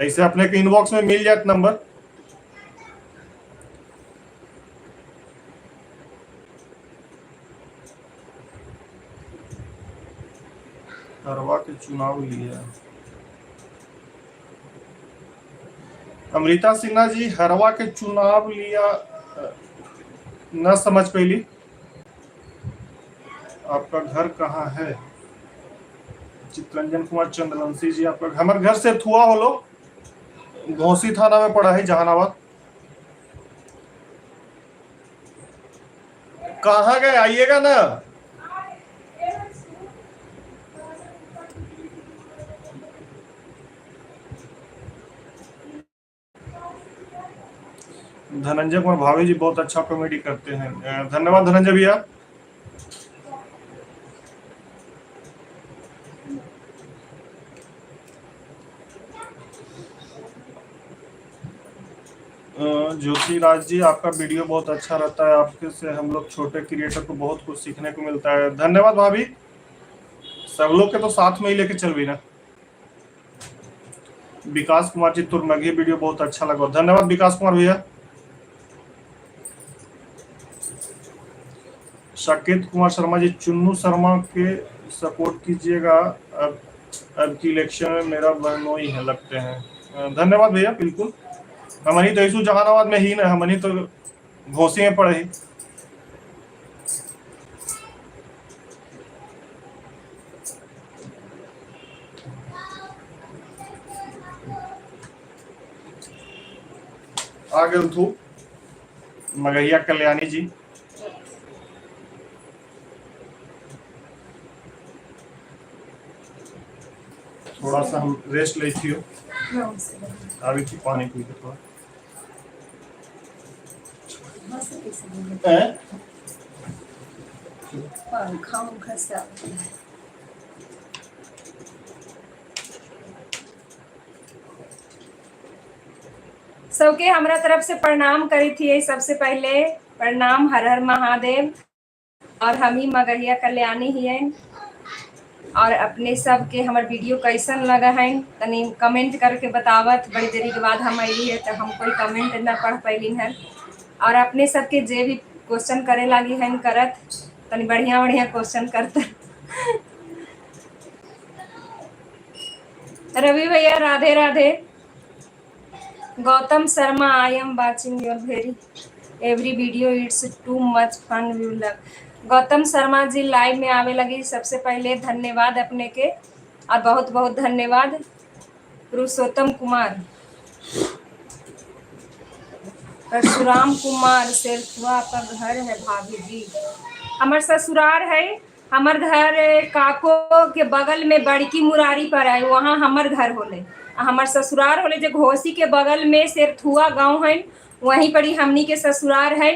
ऐसे अपने के इनबॉक्स में मिल जाए नंबर। करवा के चुनाव लिया। अमृता सिन्हा जी, हरवा के चुनाव लिया, न समझ पैली। आपका घर कहाँ है? चित्रंजन कुमार चंद्रवंशी जी, आपका हमारे घर से थुआ होलो, घोसी थाना में पड़ा है, जहानाबाद। कहाँ गए? आइएगा ना। धनंजय कुमार भावे जी बहुत अच्छा कॉमेडी करते हैं। धन्यवाद धनंजय भैया। ज्योति राज जी, आपका वीडियो बहुत अच्छा रहता है, आपके से हम लोग छोटे क्रिएटर को बहुत कुछ सीखने को मिलता है। धन्यवाद भाभी, सब लोग के तो साथ में ही लेके चल भी ना। विकास कुमार जी, तुरमगी वीडियो बहुत अच्छा लगा। धन्यवाद विकास कुमार भैया। साकेत कुमार शर्मा जी, चुन्नू शर्मा के सपोर्ट कीजिएगा, अब की इलेक्शन में मेरा बहनोई है लगते हैं। धन्यवाद भैया, बिल्कुल हमनी तो ऐसू जहानाबाद में ही ना, हमनी तो घोसी में पड़े ही। आ गेल थू मगहिया कल्याणी जी। थोड़ा सा हम रेस्ट ले थी, अभी थी पानी पी के थोड़ा। पंखा उंखा सब। सबके हमरा तरफ से प्रणाम करी थी। सबसे पहले प्रणाम, हर हर महादेव। और हम ही मगहिया कल्याणी हिए और अपने सबके हमर वीडियो कैसन लगा है तनी कमेंट करके बतावत। बड़ी देरी के बाद हम अली है तो हम कोई कमेंट न पढ़ पैली हैं। और अपने सबके जे भी क्वेश्चन करे लागी हैं करत, तनी बढ़िया बढ़िया क्वेश्चन करता। रवि भैया, Radhe Radhe. Gautam Sharma, I am watching your very every video, it's too much fun, we love। Gautam Sharma ji, live में आवे लगी सबसे पहले धन्यवाद अपने के और बहुत बहुत धन्यवाद। पुरुषोत्तम कुमार, परशुराम कुमार, शेरथुआ आपका घर है भाभी जी? हमर ससुरार है। हमर घर काको के बगल में बड़की मुरारी पर है, वहाँ हमर घर होले। हमर ससुरार होले जे घोसी के बगल में शेरथुआ गांव है, वहीं पर ही हमनी के ससुरार है।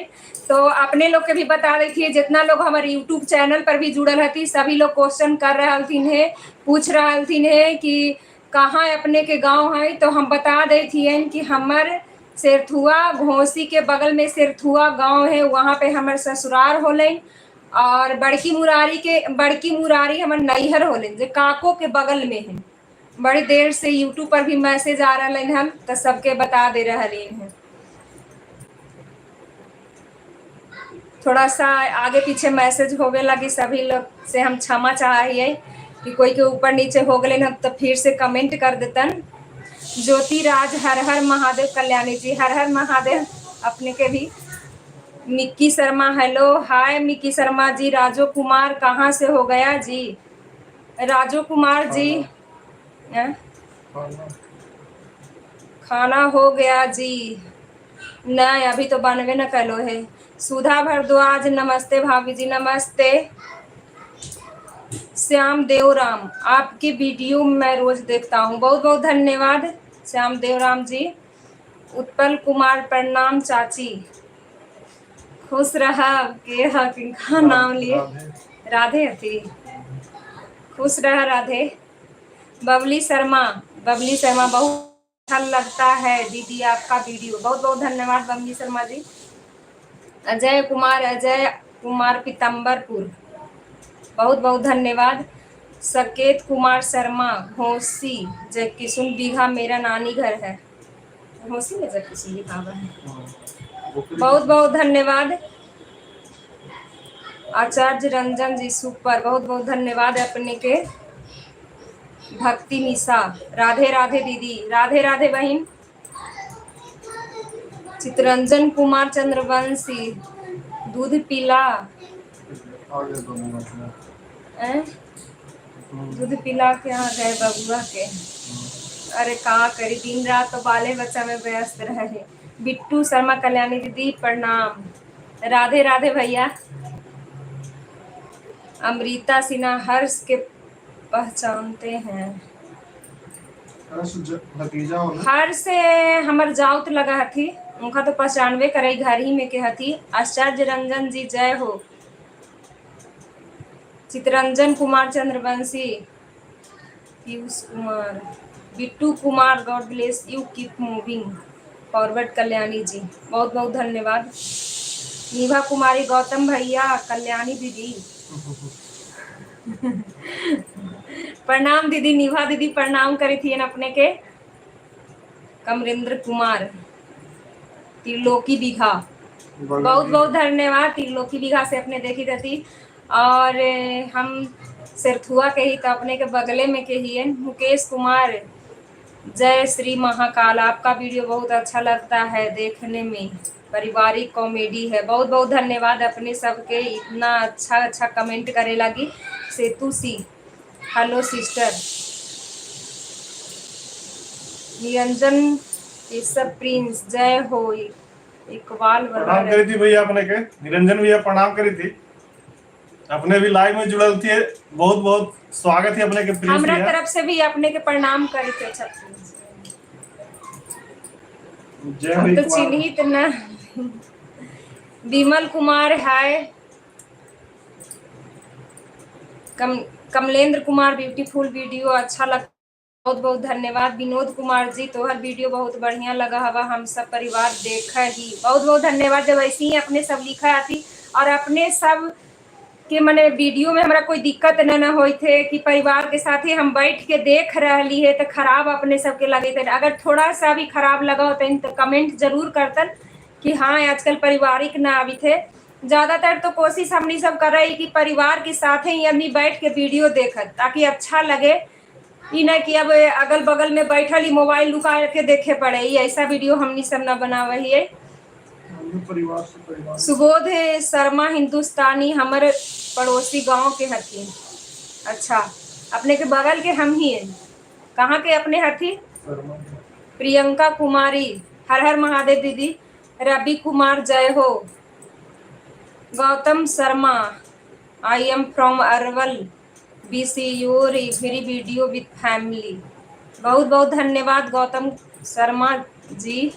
तो अपने लोग के भी बता दी, जितना लोग हमारे यूट्यूब चैनल पर भी जुड़ल हती, सभी लोग क्वेश्चन कर रहा है, पूछ रहा है कि कहाँ अपने के गांव है, तो हम बता दे थी कि हमर शेरथुआ, घोसी के बगल में शेरथुआ गांव है, वहाँ पे हमर ससुरार होले और बड़की मुरारी के, बड़की मुरारी हमर नैहर होले, जे काको के बगल में है। बड़ी देर से यूट्यूब पर भी मैसेज आ रहा हन तो सबके बता दे रहा हैं। थोड़ा सा आगे पीछे मैसेज होवे लगी, सभी लोग से हम क्षमा चाहिए कि कोई के ऊपर नीचे हो गए हम तो फिर से कमेंट कर देतन। ज्योति राज हर हर महादेव कल्याणी जी, हर हर महादेव अपने के भी। Mickey Sharma hello hi Mickey Sharma ji. Raju Kumar कहाँ से हो गया जी? राजू कुमार जी खाना हो गया जी? नहीं अभी तो बनवे न कलो है। सुधा भारद्वाज नमस्ते भाभी जी, नमस्ते। श्याम देवराम आपकी वीडियो मैं रोज देखता हूँ, बहुत बहुत धन्यवाद श्याम देवराम जी। उत्पल कुमार प्रणाम चाची, खुश रहा के किनका नाम लिए? राधे अथी, खुश रहा राधे। बबली शर्मा, बबली शर्मा बहुत अच्छा लगता है दीदी आपका वीडियो, बहुत बहुत धन्यवाद बबली शर्मा जी। अजय कुमार, अजय कुमार पीतम्बरपुर, बहुत बहुत धन्यवाद। सकेत कुमार शर्मा घोसी जय किशुन बीघा मेरा नानी घर है, घोसी में जय किशुन बीघा है, बहुत बहुत धन्यवाद। आचार्य रंजन जी सुपर, बहुत बहुत धन्यवाद अपने के। भक्ति निशा राधे राधे दीदी, राधे राधे बहन। चितरंजन कुमार चंद्रवंशी दूध पिला, दूध पिला के आ गए बबुआ के। अरे का करी, दिन रात तो बाले बच्चा में व्यस्त रहे। बिट्टू शर्मा कल्याणी दीदी प्रणाम, राधे राधे भैया। अमृता सिन्हा हर्ष के पहचानते हैं? हर्ष हमर जाउत लगा हथी, उनका तो पहचानवे करे घर ही में के हथी। आचार्य रंजन जी जय हो। Chitranjan Kumar Chandravanshi, Piyush Kumar, Bittu Kumar God bless you, keep moving forward Kalyani ji, बहुत बहुत धन्यवाद। निभा कुमारी गौतम भैया, कल्याणी दीदी प्रणाम दीदी, निभा दीदी प्रणाम करी थी अपने के। कमरेंद्र कुमार त्रिलोकी बीघा, बहुत बहुत धन्यवाद। त्रिलोकी बीघा से अपने देखी रहती और हम सिरथुआ के ही तो अपने के बगले में के ही है। मुकेश कुमार जय श्री महाकाल, आपका वीडियो बहुत अच्छा लगता है देखने में, पारिवारिक कॉमेडी है, बहुत बहुत धन्यवाद अपने सबके इतना अच्छा अच्छा कमेंट करे लगी। Setu C hello sister. Niranjan Keshav Prince जय हो। इकबाल प्रणाम करी थी भैया अपने के, निरंजन भैया प्रणाम करी थी, अपने भी लाइव में जुड़ल थी, बहुत बहुत स्वागत है अपने के प्रिंस। हमरा तरफ से भी अपने के प्रणाम करी थे। अच्छा जय हो। तो चिन्हित न विमल कुमार है। कमलेंद्र कुमार ब्यूटीफुल वीडियो अच्छा लगा, बहुत बहुत धन्यवाद। विनोद कुमार जी तोहर वीडियो बहुत बढ़िया लगा हवा, हम सब परिवार देख ही, बहुत बहुत धन्यवाद। जब ऐसे ही अपने सब लिखा आती और अपने सब के मने वीडियो में हमरा कोई दिक्कत न न होई थे कि परिवार के साथ ही हम बैठ के देख रही है तो खराब अपने सबके लगे थे। अगर थोड़ा सा भी खराब लगा होता तो कमेंट जरूर करतन कि हाँ आजकल पारिवारिक ना आवी थे। ज़्यादातर तो कोशिश हमनी सब कर रही कि परिवार के साथ ही आदमी बैठ के वीडियो देखत ताकि अच्छा लगे, ई ना कि अब अगल बगल में बैठल ही मोबाइल लुका के देखे पड़े, ये ऐसा वीडियो हमनी सब ना बनावे है। परिवार से परिवार। सुबोध शर्मा हिंदुस्तानी हमारे पड़ोसी गांव के हथी। अच्छा अपने के बगल के हम ही हैं, कहाँ के अपने हथी? प्रियंका कुमारी हर हर महादेव दीदी। रवि कुमार जय हो। Gautam Sharma I am from Arwal, we see your every video with family, बहुत बहुत धन्यवाद गौतम शर्मा जी।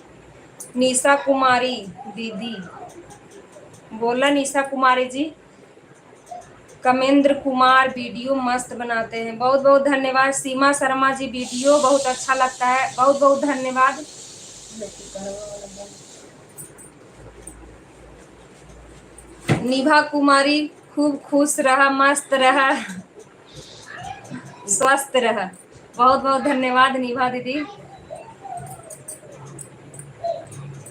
निशा कुमारी दीदी बोला, निशा कुमारी जी। कमेंद्र कुमार वीडियो मस्त बनाते हैं, बहुत बहुत धन्यवाद। सीमा शर्मा जी वीडियो बहुत अच्छा लगता है, बहुत बहुत धन्यवाद। निभा कुमारी खूब खुश रहा, मस्त रहा, स्वस्थ रहा, बहुत बहुत धन्यवाद निभा दीदी।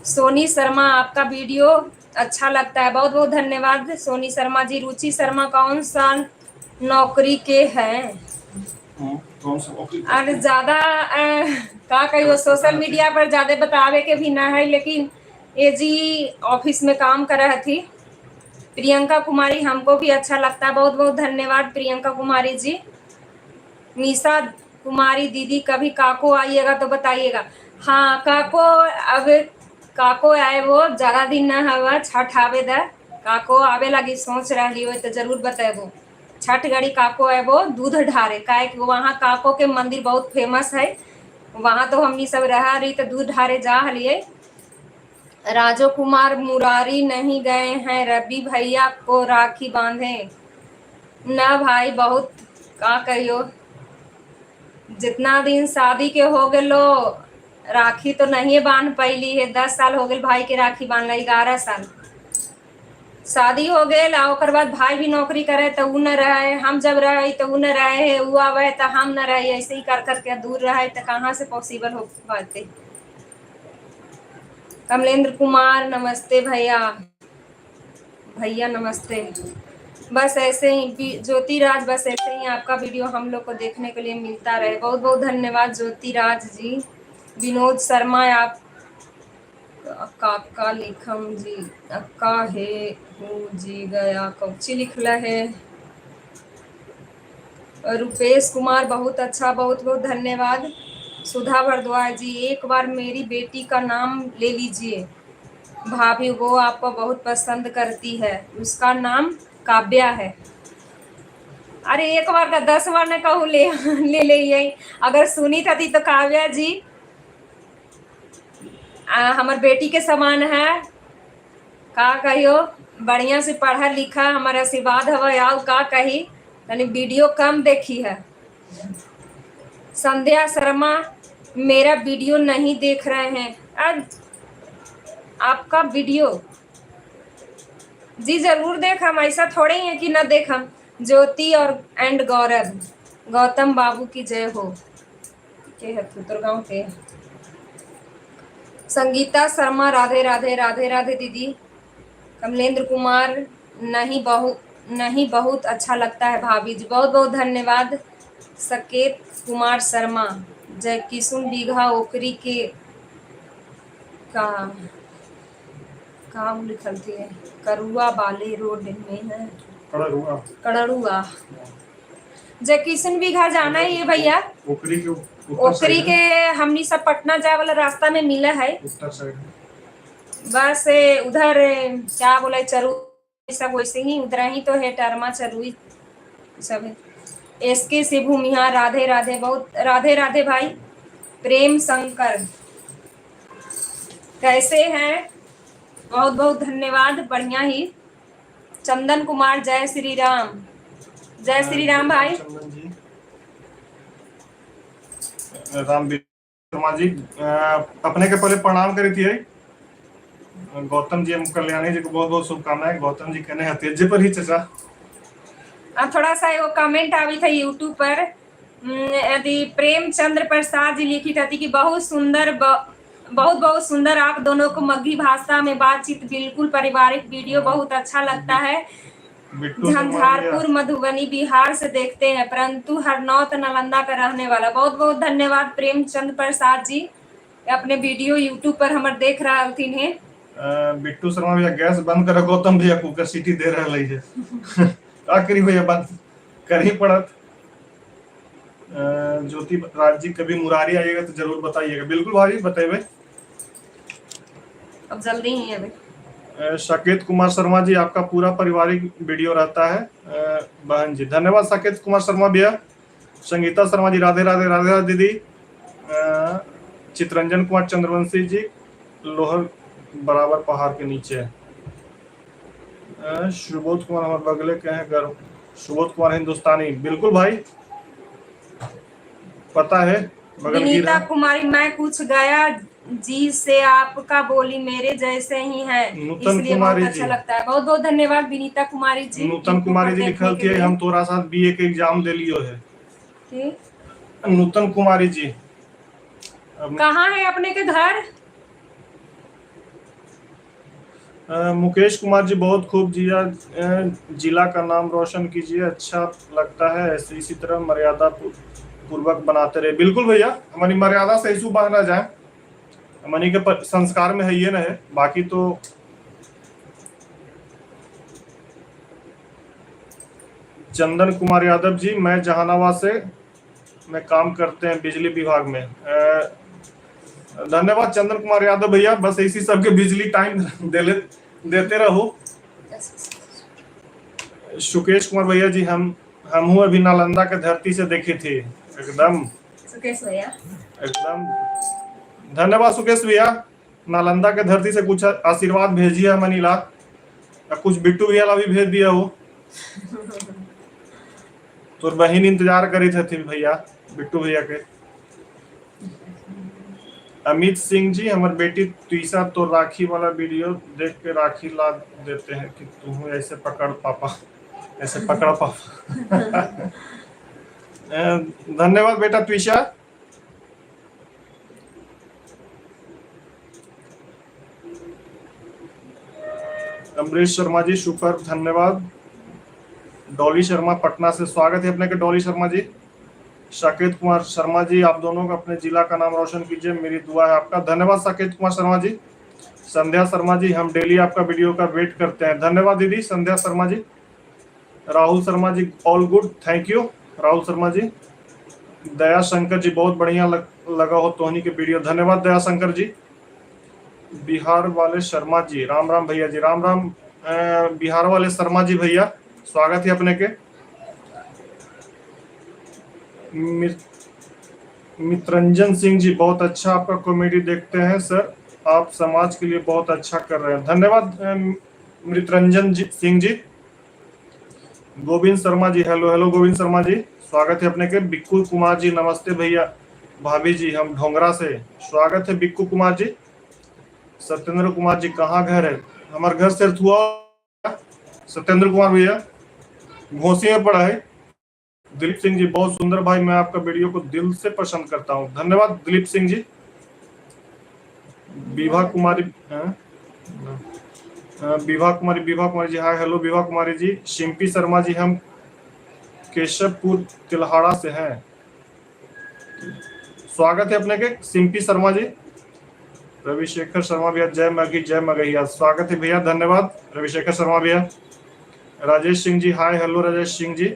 सोनी शर्मा, आपका वीडियो अच्छा लगता है, बहुत बहुत धन्यवाद सोनी शर्मा जी। रुचि शर्मा, कौन सा नौकरी के हैं? कौन सा नौकरी? और ज्यादा का कहियो, सोशल मीडिया पर ज्यादा बतावे के भी ना है, लेकिन एजी ऑफिस में काम कर रही थी। प्रियंका कुमारी, हमको भी अच्छा लगता है, बहुत बहुत धन्यवाद प्रियंका कुमारी जी। निशा कुमारी दीदी, कभी काको आइएगा तो बताइएगा। हाँ काको, अब काको आए वो ज्यादा दिन ना हवा, छठ आवे द काको आवे लगी सोच रही हो तो जरूर बतेबो। छठ गड़ी काको आएबो दूध ढारे, काहे कि वहाँ काको के मंदिर बहुत फेमस है, वहाँ तो हमनी सब रहा रही तो दूध ढारे जा हलिए। राजो कुमार मुरारी नहीं गए हैं, रवि भैया को राखी बांधे ना भाई, बहुत का कहियो, जितना दिन शादी के हो गलो राखी तो नहीं बांध पैली है। 10 साल हो गए भाई के राखी बांधला, 11 साल शादी हो गए, आ ओकर बाद भाई भी नौकरी करे तो उ न रहे, हम जब रहे तो उ न रहे, उ आवे तो हम न रहे, ऐसे ही कर करके दूर रहे तो कहाँ से पॉसिबल हो पाते। कमलेंद्र कुमार, नमस्ते भैया, भैया नमस्ते। बस ऐसे ही ज्योति राज, बस ऐसे ही आपका वीडियो हम लोग को देखने के लिए मिलता रहे, बहुत बहुत धन्यवाद ज्योति राज जी। विनोद शर्मा, आप काका लिखम जी, अक्का है हूँ जी गया, कौची लिखला है। रुपेश कुमार, बहुत अच्छा, बहुत बहुत धन्यवाद। सुधा भारद्वाज जी, एक बार मेरी बेटी का नाम ले लीजिए भाभी, वो आपको बहुत पसंद करती है, उसका नाम काव्या है। अरे एक बार का 10 बार न कहूँ ले ले ले यही, अगर सुनी थी तो काव्या जी हमार बेटी के समान है, का कहियो, बढ़िया से पढ़ा लिखा, हमारा आशीर्वाद हवा, आओ का कही, तनी वीडियो कम देखी है। संध्या शर्मा, मेरा वीडियो नहीं देख रहे हैं, आज आपका वीडियो जी जरूर देखम, ऐसा थोड़े ही है कि न देखम। ज्योति और एंड गौरव, गौतम बाबू की जय हो, के है गाँव के। संगीता शर्मा, राधे राधे, राधे राधे दीदी। कमलेंद्र कुमार, नहीं बहुत नहीं बहुत अच्छा लगता है भाभी जी, बहुत बहुत धन्यवाद। सकेत कुमार शर्मा, जय किशुन बीघा ओकरी के का काम लिखल थी, करुआ बाले रोड में है, कड़रुआ। जय किशन बीघा जाना ही है भैया, ओकरी के हमनी सब पटना जाए वाला रास्ता में मिला है, बस उधर क्या बोले चरू सब वैसे ही उधर ही तो है, टरमा चरुई सब है। एसके से भूमिहा, राधे राधे, बहुत राधे राधे भाई। प्रेम शंकर, कैसे हैं? बहुत बहुत धन्यवाद, बढ़िया ही। चंदन कुमार, जय श्री राम, जय श्री राम भाई। चंदन जी, राम शर्मा जी, अपने के पहले प्रणाम करी थी। गौतम जी, हम कल्याणी जी को बहुत बहुत शुभकामनाएं। गौतम जी कहने हते जे पर ही चचा। थोड़ा सा एगो कमेंट आवी था यूट्यूब पर, यदि प्रेमचंद्र प्रसाद जी लिखी थी कि बहुत सुंदर, बहुत बहुत सुंदर आप दोनों को मगही भाषा में बातचीत, बिल्कुल पारिवारिक वीडियो, बहुत अच्छा लगता है। झंझारपुर मधुबनी बिहार से देखते हैं, परंतु हरनौत नालंदा का रहने वाला। बहुत बहुत धन्यवाद प्रेमचंद्र प्रसाद जी, अपने वीडियो यूट्यूब पर हमारे देख रहा है। बिट्टू शर्मा भैया, गैस बंद कर, गौतम भैया कुकर सीटी दे रहा है, का करी भैया, बंद कर ही पड़त। ज्योति राज जी, कभी मुरारी आइएगा तो जरूर बताइएगा। बिल्कुल भाई बताइए, अब जल्दी ही है। साकेत कुमार शर्मा जी, आपका पूरा पारिवारिक वीडियो रहता है बहन जी, धन्यवाद साकेत कुमार शर्मा भैया। संगीता शर्मा जी, राधे राधे, राधे राधे दीदी। चित्रंजन कुमार चंद्रवंशी जी, लोहर बराबर पहाड़ के नीचे है। सुबोध कुमार हमारे बगले के हैं, गर्व। सुबोध कुमार हिंदुस्तानी, बिल्कुल भाई पता है, बगल विनीता कुमारी, मैं कुछ गया जी से आपका बोली मेरे जैसे ही है, इसलिए बहुत अच्छा लगता है। बहुत बहुत धन्यवाद विनीता कुमारी जी। नूतन कुमारी जी लिखल थे, हम तोरा साथ बीए के एग्जाम दे लियो है। नूतन कुमारी जी। कहाँ है अपने के घर? मुकेश कुमार जी बहुत खूब जिया, जिला का नाम रोशन कीजिए, अच्छा लगता है ऐसे, इसी तरह मर्यादा पूर्वक बनाते रहे। बिल्कुल भैया, हमारी मर्यादा से ऐसू बाहर ना जाए, हमनी के संस्कार में है ये ना है, बाकी तो चंदन कुमार यादव जी, मैं जहानाबाद से मैं काम करते हैं बिजली विभाग में। धन्यवाद चंदन कुमार यादव भैया, बस इसी सबके बिजली टाइम देते रहो। सुकेश कुमार भैया जी, हम अभी नालंदा के धरती से देखे थे, एकदम सुकेश भैया, एकदम धन्यवाद सुकेश भैया। नालंदा के धरती से कुछ आशीर्वाद भेजिए मनीला, कुछ बिट्टू भैया ला भी भेज दिया हो। तोर बहन इंतजार करी थी भैया बिट्टू भैया के। अमित सिंह जी, हमार बेटी तीसा तो राखी वाला वीडियो देख के राखी ला देते हैं कि तू ऐसे पकड़ पापा, ऐसे पकड़ पापा। धन्यवाद बेटा त्विषा। अमरीश शर्मा जी सुपर, धन्यवाद। डॉली शर्मा पटना से, स्वागत है अपने के डॉली शर्मा जी। साकेत कुमार शर्मा जी, आप दोनों का अपने जिला का नाम रोशन कीजिए, मेरी दुआ है आपका। धन्यवाद साकेत कुमार शर्मा जी। संध्या शर्मा जी, हम डेली आपका वीडियो का वेट करते हैं, धन्यवाद दीदी Sandhya Sharma ji. Rahul Sharma ji all good, thank you Rahul Sharma ji. Daya Shankar ji, बहुत बढ़िया लगा हो तोहनी के वीडियो, धन्यवाद दया शंकर जी। बिहार वाले शर्मा जी, राम राम भैया जी, राम राम बिहार वाले शर्मा जी भैया, स्वागत है अपने के। मित्रंजन सिंह जी, बहुत अच्छा आपका कॉमेडी देखते हैं सर, आप समाज के लिए बहुत अच्छा कर रहे हैं, धन्यवाद मित्रंजन जी सिंह जी। गोविंद शर्मा जी, हेलो हेलो गोविंद शर्मा जी, स्वागत है अपने के। बिक्कू कुमार जी, नमस्ते भैया भाभी जी, हम ढोंगरा से, स्वागत है बिक्कू कुमार जी। सत्येंद्र कुमार जी, कहाँ घर है? हमारे घर से हुआ सत्येंद्र कुमार भैया, घोसी में पड़ा है। दिलीप सिंह जी, बहुत सुंदर भाई, मैं आपका वीडियो को दिल से पसंद करता हूँ, धन्यवाद दिलीप सिंह जी। Vibha Kumari, Vibha Kumari, Vibha Kumari ji, hi hello Vibha Kumari ji. शिम्पी शर्मा जी, हम केशवपुर तिल्हाड़ा से हैं, स्वागत है अपने के सिंपी शर्मा जी। रविशेखर शर्मा भैया, जय मगी जय मगहिया, स्वागत है भैया, धन्यवाद रविशेखर शर्मा भैया। Rajesh Singh ji, hi hello Rajesh Singh ji.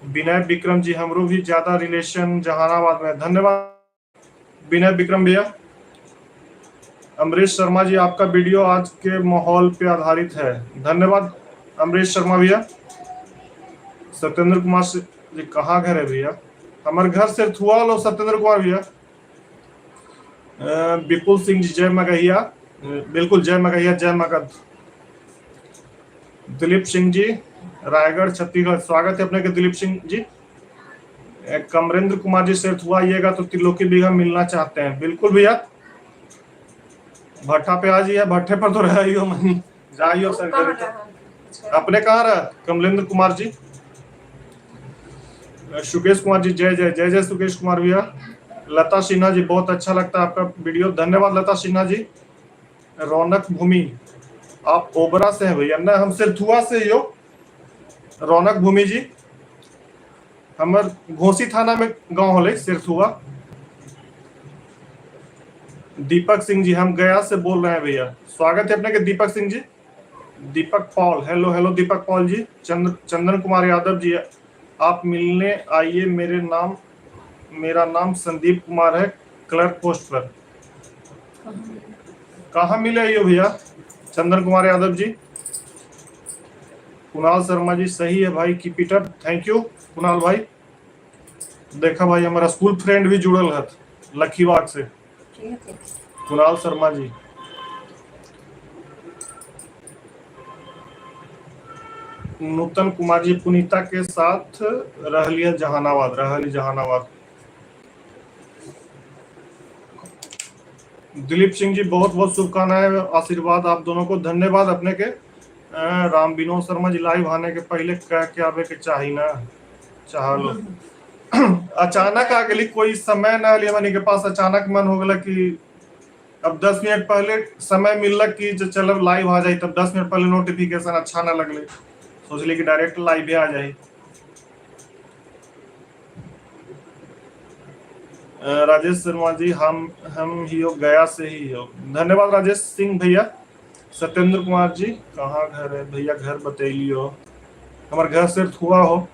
विनय विक्रम जी, हमरो भी ज्यादा रिलेशन जहानाबाद में, धन्यवाद विनय विक्रम भैया। अमरीश शर्मा जी, आपका वीडियो आज के माहौल पे आधारित है, धन्यवाद अमरीश शर्मा भैया। सत्येंद्र कुमार जी, कहाँ घर है भैया? हमारे घर से थुआ लो सत्येंद्र कुमार भैया। विपुल सिंह जी, जय मगहिया, बिल्कुल जय मगहिया जय मगध। दिलीप सिंह जी, रायगढ़ छत्तीसगढ़, स्वागत है अपने के दिलीप सिंह जी। कमरेंद्र कुमार जी, सिर्फ हुआ आइएगा तो त्रिलोकी भैया मिलना चाहते हैं, बिल्कुल भैया भट्टा पे आ जाइए, भट्टे पर तो रह ही हो मनी जाइयो सर। अपने कहाँ रहा कमलेंद्र कुमार जी? सुकेश कुमार जी, जय जय जय जय सुकेश कुमार भैया। लता सिन्हा जी, बहुत अच्छा लगता है आपका वीडियो, धन्यवाद लता सिन्हा जी। रौनक भूमि, आप ओबरा से हैं भैया? ना, हम सिरथुआ से ही हो। रौनक भूमि जी, हमर घोसी थाना में गांव होले सिरथुआ। दीपक सिंह जी, हम गया से बोल रहे हैं भैया, स्वागत है अपने के Deepak Singh ji. Deepak Paul, hello hello Deepak Paul ji. Chandan Kumar Yadav ji, आप मिलने आइए, मेरा नाम संदीप कुमार है, क्लर्क पोस्ट पर। कहाँ मिले आइए भैया चंदन कुमार यादव जी? कुणाल शर्मा जी, सही है भाई, keep it up, thank you Kunal भाई। देखा भाई हमारा स्कूल फ्रेंड भी जुड़ल है लखीबाग से, कुणाल शर्मा जी। नूतन कुमार जी, पुनीता के साथ रहलिए जहानाबाद, रहली जहानाबाद। दिलीप सिंह जी, बहुत बहुत शुभकामनाएं, आशीर्वाद आप दोनों को, धन्यवाद अपने के। राम विनोद शर्मा जी, लाइव आने के पहले कह के आवे के चाही ना, चाह लो। अचानक आ गेली, कोई समय न हली हमनी के पास, अचानक मन हो गया कि अब 10 मिनट पहले समय मिललक कि जो चलब लाइव आ जाई, तब 10 मिनट पहले नोटिफिकेशन अच्छा ना लगले, सोचली कि डायरेक्ट लाइव आ जाई। राजेश शर्मा जी, हम ही हो गया से ही हो, धन्यवाद राजेश सिंह भैया। सत्येंद्र कुमार जी, कहाँ घर है भैया? घर बतैलियो, हमार घर से हुआ हो।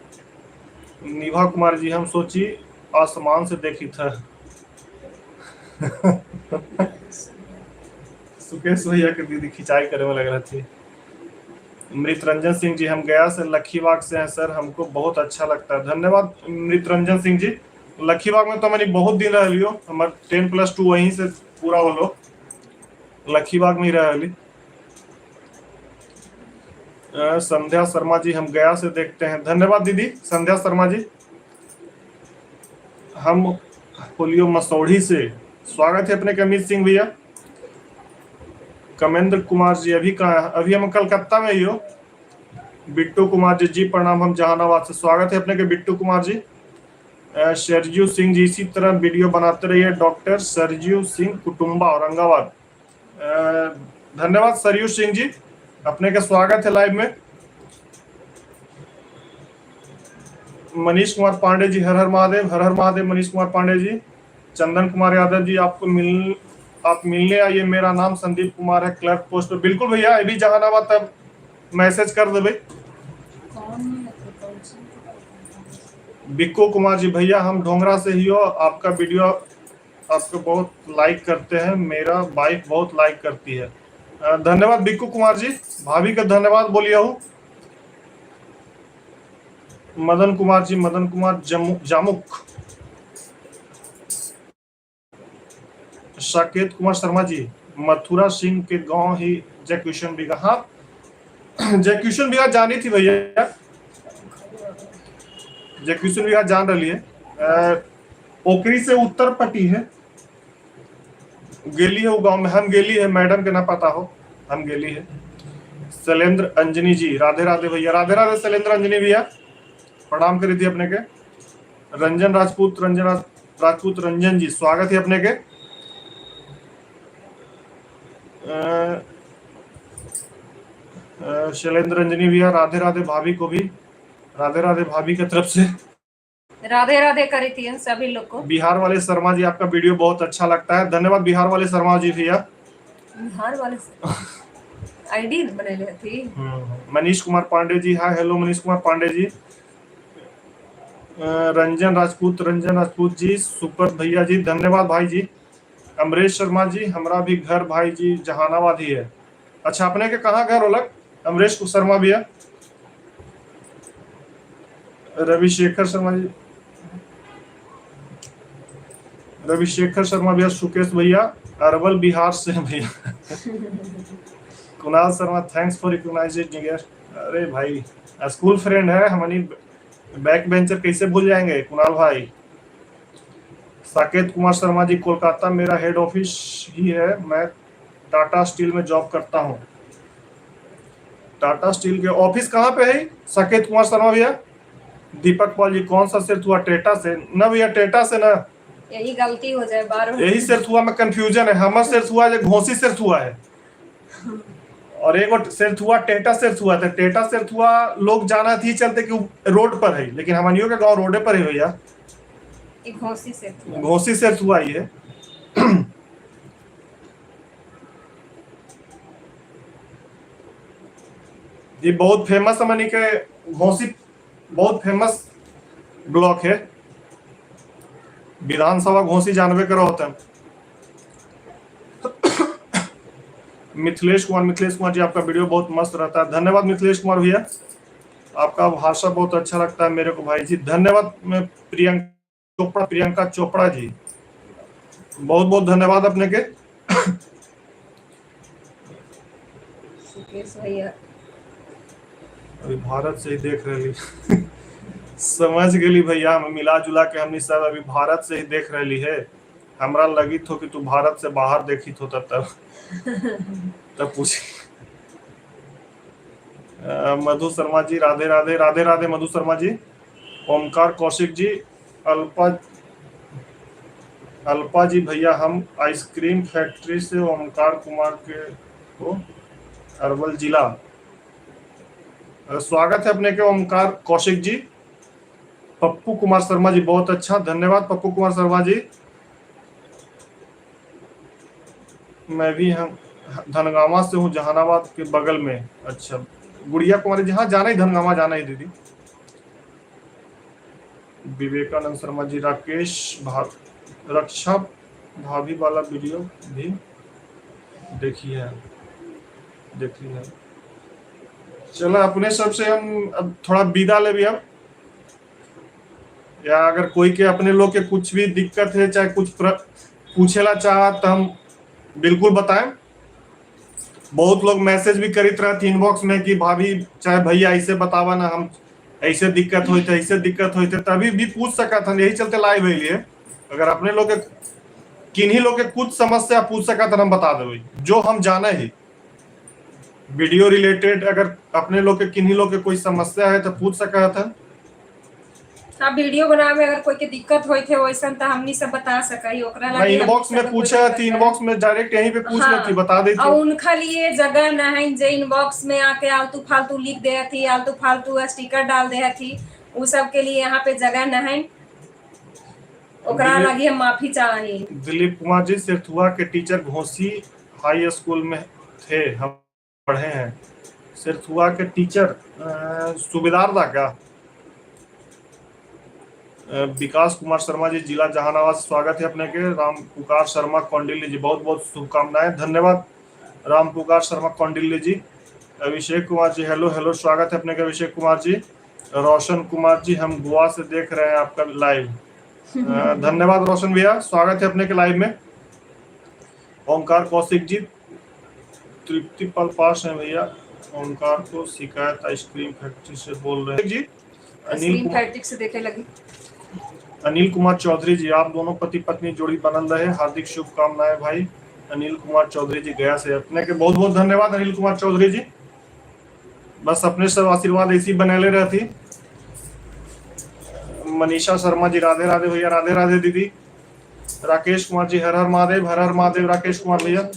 निभा कुमार जी, हम सोची आसमान से देखी था। सुकेश भैया के दीदी खिंचाई करे में लग रहा थी। मृत रंजन सिंह जी, हम गया से लखीबाग से हैं सर, हमको बहुत अच्छा लगता है, धन्यवाद मृत रंजन सिंह जी। लखीबाग में तो मैंने बहुत दिन रह लियो, हमार 10+2 वहीं से पूरा होलो, लखीबाग में ही रह ली। संध्या शर्मा जी, हम गया से देखते हैं, धन्यवाद दीदी संध्या शर्मा जी। हम होलियो मसौढ़ी से, स्वागत है अपने के अमित सिंह भैया। कमेंद्र कुमार जी, अभी कहाँ है? अभी हम कलकत्ता में ही हो। बिट्टू कुमार जी, जी प्रणाम, हम जहानाबाद से, स्वागत है अपने के बिट्टू कुमार जी। सरजू सिंह जी, इसी तरह वीडियो बनाते रहिए। डॉक्टर सरजू सिंह कुटुम्बा औरंगाबाद, धन्यवाद सरयू सिंह जी, अपने का स्वागत है लाइव में। मनीष कुमार पांडे जी, हर हर महादेव, हर हर महादेव मनीष कुमार पांडे जी। चंदन कुमार यादव जी, आपको मिल आप मिलने आइए, मेरा नाम संदीप कुमार है, क्लर्क पोस्ट पे। बिल्कुल भैया, अभी जहानाबाद तब मैसेज कर देबे। बिक्को कुमार जी भैया, हम ढोंगरा से ही हो, आपका वीडियो आपको बहुत लाइक करते हैं, मेरा वाइफ बहुत लाइक करती है। धन्यवाद बिक्कू कुमार जी, भाभी का धन्यवाद बोलिए हूँ। मदन कुमार जी, मदन कुमार जामुक। साकेत कुमार शर्मा जी, मथुरा सिंह के गांव ही जयकिशन बीघा। हाँ, जयकिशन बीघा जानी थी भैया, जयकिशन बीघा जान रही है। ओकरी से उत्तर पटी है, गेली है वो गांव में, हम गेली है, मैडम के ना पता हो, हम गेली है। शैलेंद्र अंजनी जी, राधे राधे भैया, राधे राधे शैलेंद्र अंजनी भैया, प्रणाम करी थी अपने के। रंजन राजपूत, रंजन राजपूत रंजन जी, स्वागत है अपने के। शैलेंद्र रंजनी भैया, राधे राधे भाभी को भी, राधे राधे भाभी की तरफ से राधे राधे करी थी सभी लोग को। बिहार वाले शर्मा जी, आपका वीडियो बहुत अच्छा लगता है, धन्यवाद बिहार वाले शर्मा जी भैया। बिहार वाले आईडी बनैले थी। Manish Kumar Pandey ji, hi hello Manish Kumar Pandey ji. Ranjan Rajput, Ranjan Rajput ji, super भैया जी, धन्यवाद भाई जी। अमरेश शर्मा जी, हमारा भी घर भाई जी जहानाबाद ही है। अच्छा, अपने के कहाँ घर होलक अमरेश शर्मा भैया? रविशेखर शर्मा जी, रविशेखर शर्मा भैया, सुकेश भैया अरवल बिहार से भैया। Kunal Sharma, thanks for recognising. अरे भाई, स्कूल फ्रेंड है हमारी, बैक बेंचर कैसे भूल जाएंगे कुणाल भाई। साकेत कुमार शर्मा जी, कोलकाता मेरा हेड ऑफिस ही है, मैं टाटा स्टील में जॉब करता हूँ। टाटा स्टील के ऑफिस कहाँ पे है साकेत कुमार शर्मा भैया? दीपक पाल जी, कौन सा सिर्फ हुआ टेटा से ना भैया? टेटा से ना, यही गलती हो जाए बार बार। यही सिर्फ हुआ में कंफ्यूजन है। हमार सिर्फ हुआ जो घोसी सिर्फ हुआ है, और एक सिर्फ हुआ टेटा सिर्फ हुआ था। टेटा सिर्फ हुआ लोग जाना थी चलते कि रोड पर है, लेकिन हमनियों के गांव रोडे पर ही भैया। घोसी से घोसी सिर्फ हुआ ये। ये बहुत फेमस हमनी के घोसी बहुत फेमस ब्लॉक है, विधानसभा घोसी जानबे करो होता है। मिथिलेश कुमार, मिथिलेश कुमार जी आपका वीडियो बहुत मस्त रहता है, धन्यवाद मिथिलेश कुमार भैया, आपका भाषा बहुत अच्छा लगता है मेरे को भाई जी, धन्यवाद। प्रियंका चोपड़ा, प्रियंका चोपड़ा जी बहुत बहुत धन्यवाद अपने के। सुकेश भैया अभी भारत से ही देख रही समझ गेली भैया, हम मिला जुला के हमनी सब अभी भारत से ही देख रही है। हमरा लगी थो कि तू भारत से बाहर देखी थो तब तब तब पूछ। मधु शर्मा जी राधे राधे, राधे राधे मधु शर्मा जी। ओमकार कौशिक जी अल्पा अल्पा जी भैया, हम आइसक्रीम फैक्ट्री से ओमकार कुमार के को अरवल जिला। स्वागत है अपने के ओमकार कौशिक जी। पप्पू कुमार शर्मा जी, बहुत अच्छा, धन्यवाद पप्पू कुमार शर्मा जी। मैं भी हम धनगामा से हूँ, जहानाबाद के बगल में। अच्छा, गुड़िया कुमारी जी, हाँ, जाना ही धनगामा जाना ही दीदी। विवेकानंद शर्मा जी, राकेश भा रक्षा भाभी वाला वीडियो भी देखी है, देख ली है। चलो, अपने सबसे हम अब थोड़ा विदा ले भी अब, या अगर कोई के अपने लोग के कुछ भी दिक्कत है, चाहे कुछ पूछेला चाह, तो हम बिल्कुल बताएं। बहुत लोग मैसेज भी करित रहती इनबॉक्स में कि भाभी चाहे भैया, ऐसे बतावा ना, हम ऐसे दिक्कत होते, ऐसे दिक्कत होते, तभी भी पूछ सका था। यही चलते लाइव है। अगर अपने लोग के किन्हीं लोग के कुछ समस्या पूछ सका तो हम बता देवे जो हम जाने ही। वीडियो रिलेटेड अगर अपने लोग के किन्हीं लोग के कोई समस्या है तो पूछ सका था। हाँ, वीडियो बनावे में अगर कोई के दिक्कत होई थे वैसन, तो हमनी सब बता सकई ओकरा लागी। इनबॉक्स में पूछे थी, इनबॉक्स में डायरेक्ट यहीं पे पूछ लेती, बता देती। और उनका लिए जगह न है जे इनबॉक्स में आके आलतू फालतू लिख दे थी, आलतू फालतू स्टिकर डाल दे थी। उ सब के लिए यहाँ पे जगह न है। ओकरा लगी हम माफी चाही। दिलीप कुमार जी, सिरथुआ के टीचर घोसी हाई स्कूल में थे, हम पढ़े हैं। सिरथुआ के टीचर सूबेदार था क्या? विकास कुमार शर्मा जी, जिला जहानाबाद, स्वागत है अपने के। राम पुकार शर्मा कौंडिल्य जी, बहुत बहुत शुभकामनाएं, धन्यवाद राम पुकार शर्मा कौंडिल्य जी। अभिषेक कुमार जी, हेलो हेलो, स्वागत है अपने के अभिषेक कुमार जी। रोशन कुमार जी, हम गोवा से देख रहे हैं आपका लाइव। धन्यवाद रोशन भैया, स्वागत है अपने के लाइव में। ओंकार कौशिक जी, तृप्ति पल पास है भैया। ओंकार को शिकायत आइसक्रीम फैक्ट्री से बोल रहे हैं जी। अनिल कुमार फैक्ट्री से देखे लगी। अनिल कुमार चौधरी जी, आप दोनों पति पत्नी जोड़ी बनल रहे, हार्दिक शुभकामनाएं भाई। अनिल कुमार चौधरी जी गया से, अपने के बहुत बहुत धन्यवाद अनिल कुमार चौधरी जी। बस अपने सब आशीर्वाद ऐसी बनैले रहती। मनीषा शर्मा जी, राधे राधे भैया, राधे राधे दीदी। राकेश कुमार जी, हर हर महादेव, हर हर महादेव राकेश कुमार भैया।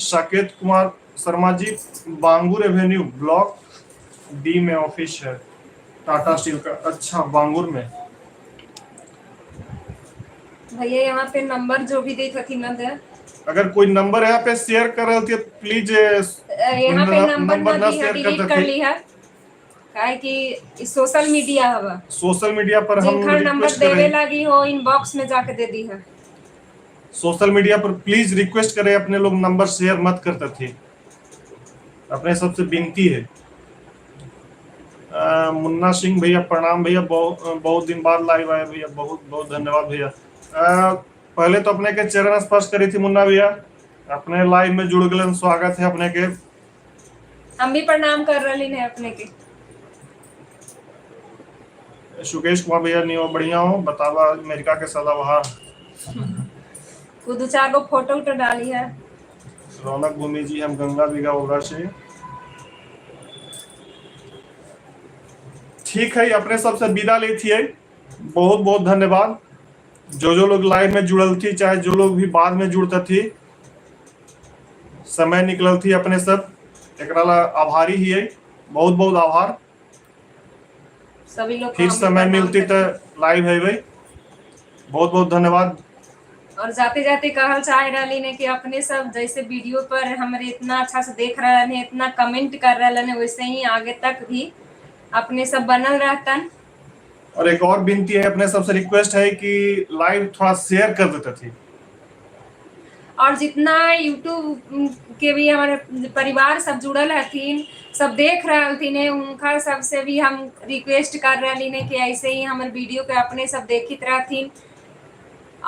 साकेत कुमार शर्मा जी, बांगुर एवेन्यू ब्लॉक डी में ऑफिस है टाटा स्टील का। अच्छा, बांगुर में। भैया, यहाँ पे नंबर जो भी दे थी न दे। अगर कोई नंबर यहाँ पे शेयर कर रहे हो, प्लीज यहाँ पे नंबर नंबर न ना दी है, शेयर कर डिलीट कर देती। ली है, काहे कि ई सोशल मीडिया हवा। सोशल मीडिया पर हम जिनका नंबर रिक्वेस्ट देवे करें लगी हो, इनबॉक्स में जाके दे दी है। सोशल मीडिया पर प्लीज रिक्वेस्ट करें, अपने लोग नंबर शेयर मत करते थे, अपने सबसे विनती है। मुन्ना सिंह भैया, प्रणाम भैया, बहुत बहुत दिन बाद लाइव आए भैया, बहुत बहुत धन्यवाद भैया। पहले तो अपने के चरण स्पर्श करी थी मुन्ना भैया, अपने लाइव में जुड़ गए, स्वागत है अपने के। हम भी प्रणाम कर रही है अपने के। सुकेश कुमार भैया, नहीं बढ़िया हो, बतावा अमेरिका के सदाबहार। वो दो चार गो फोटो उटो डाली है। रौनक भूमि जी, हम गंगा बीघा ओरा से। ठीक है, अपने सबसे विदा लेती है। बहुत बहुत धन्यवाद जो जो लोग लाइव में जुड़ल थी, चाहे जो लोग भी बाद में जुड़ता थी, समय निकलल थी, अपने सब एकरा ला आभारी ही है। बहुत बहुत आभार। सभी लोग को फिर हम भी समय प्रणाम मिलती करते तो लाइव है भाई। बहुत बहुत धन्यवाद। और जाते जाते कहल चाह रही ने कि अपने सब जैसे वीडियो पर हमारे इतना अच्छा से देख रहे हैं, इतना कमेंट कर रहे हैं, वैसे ही आगे तक भी अपने सब बनल रहतन। और एक और विनती है, अपने सबसे रिक्वेस्ट है कि लाइव थोड़ा शेयर कर देते थे। और जितना यूट्यूब के भी हमारे परिवार सब जुड़ल हथिन, सब देख रहे हथिन, उनका सबसे भी हम रिक्वेस्ट कर रही ने कि ऐसे ही हमारे वीडियो के अपने सब देखित रहथिन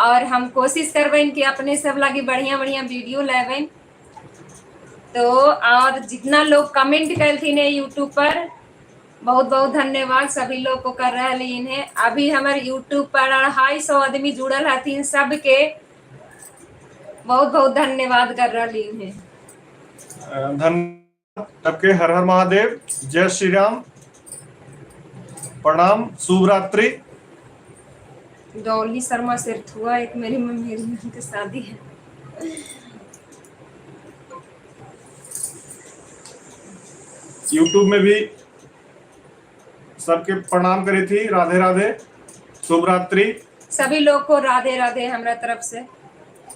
और हम कोशिश करबनि कि अपने सब लगी बढ़िया बढ़िया वीडियो लेबनि। तो और जितना लोग कमेंट कलथिन है यूट्यूब पर, बहुत बहुत धन्यवाद सभी लोग को कर रहे हैं। अभी हमारे यूट्यूब पर 250 आदमी जुड़ल हथिन, सबके बहुत बहुत धन्यवाद कर रही हैं। धन्यवाद सबके। हर हर महादेव, जय श्री राम, प्रणाम, शुभ रात्रि। डॉली शर्मा सेरथुआ एक मेरी मेरी बहन के शादी है। यूट्यूब में भी सबके प्रणाम करी थी। राधे राधे, शुभ रात्रि सभी लोग को, राधे राधे हमरा तरफ से।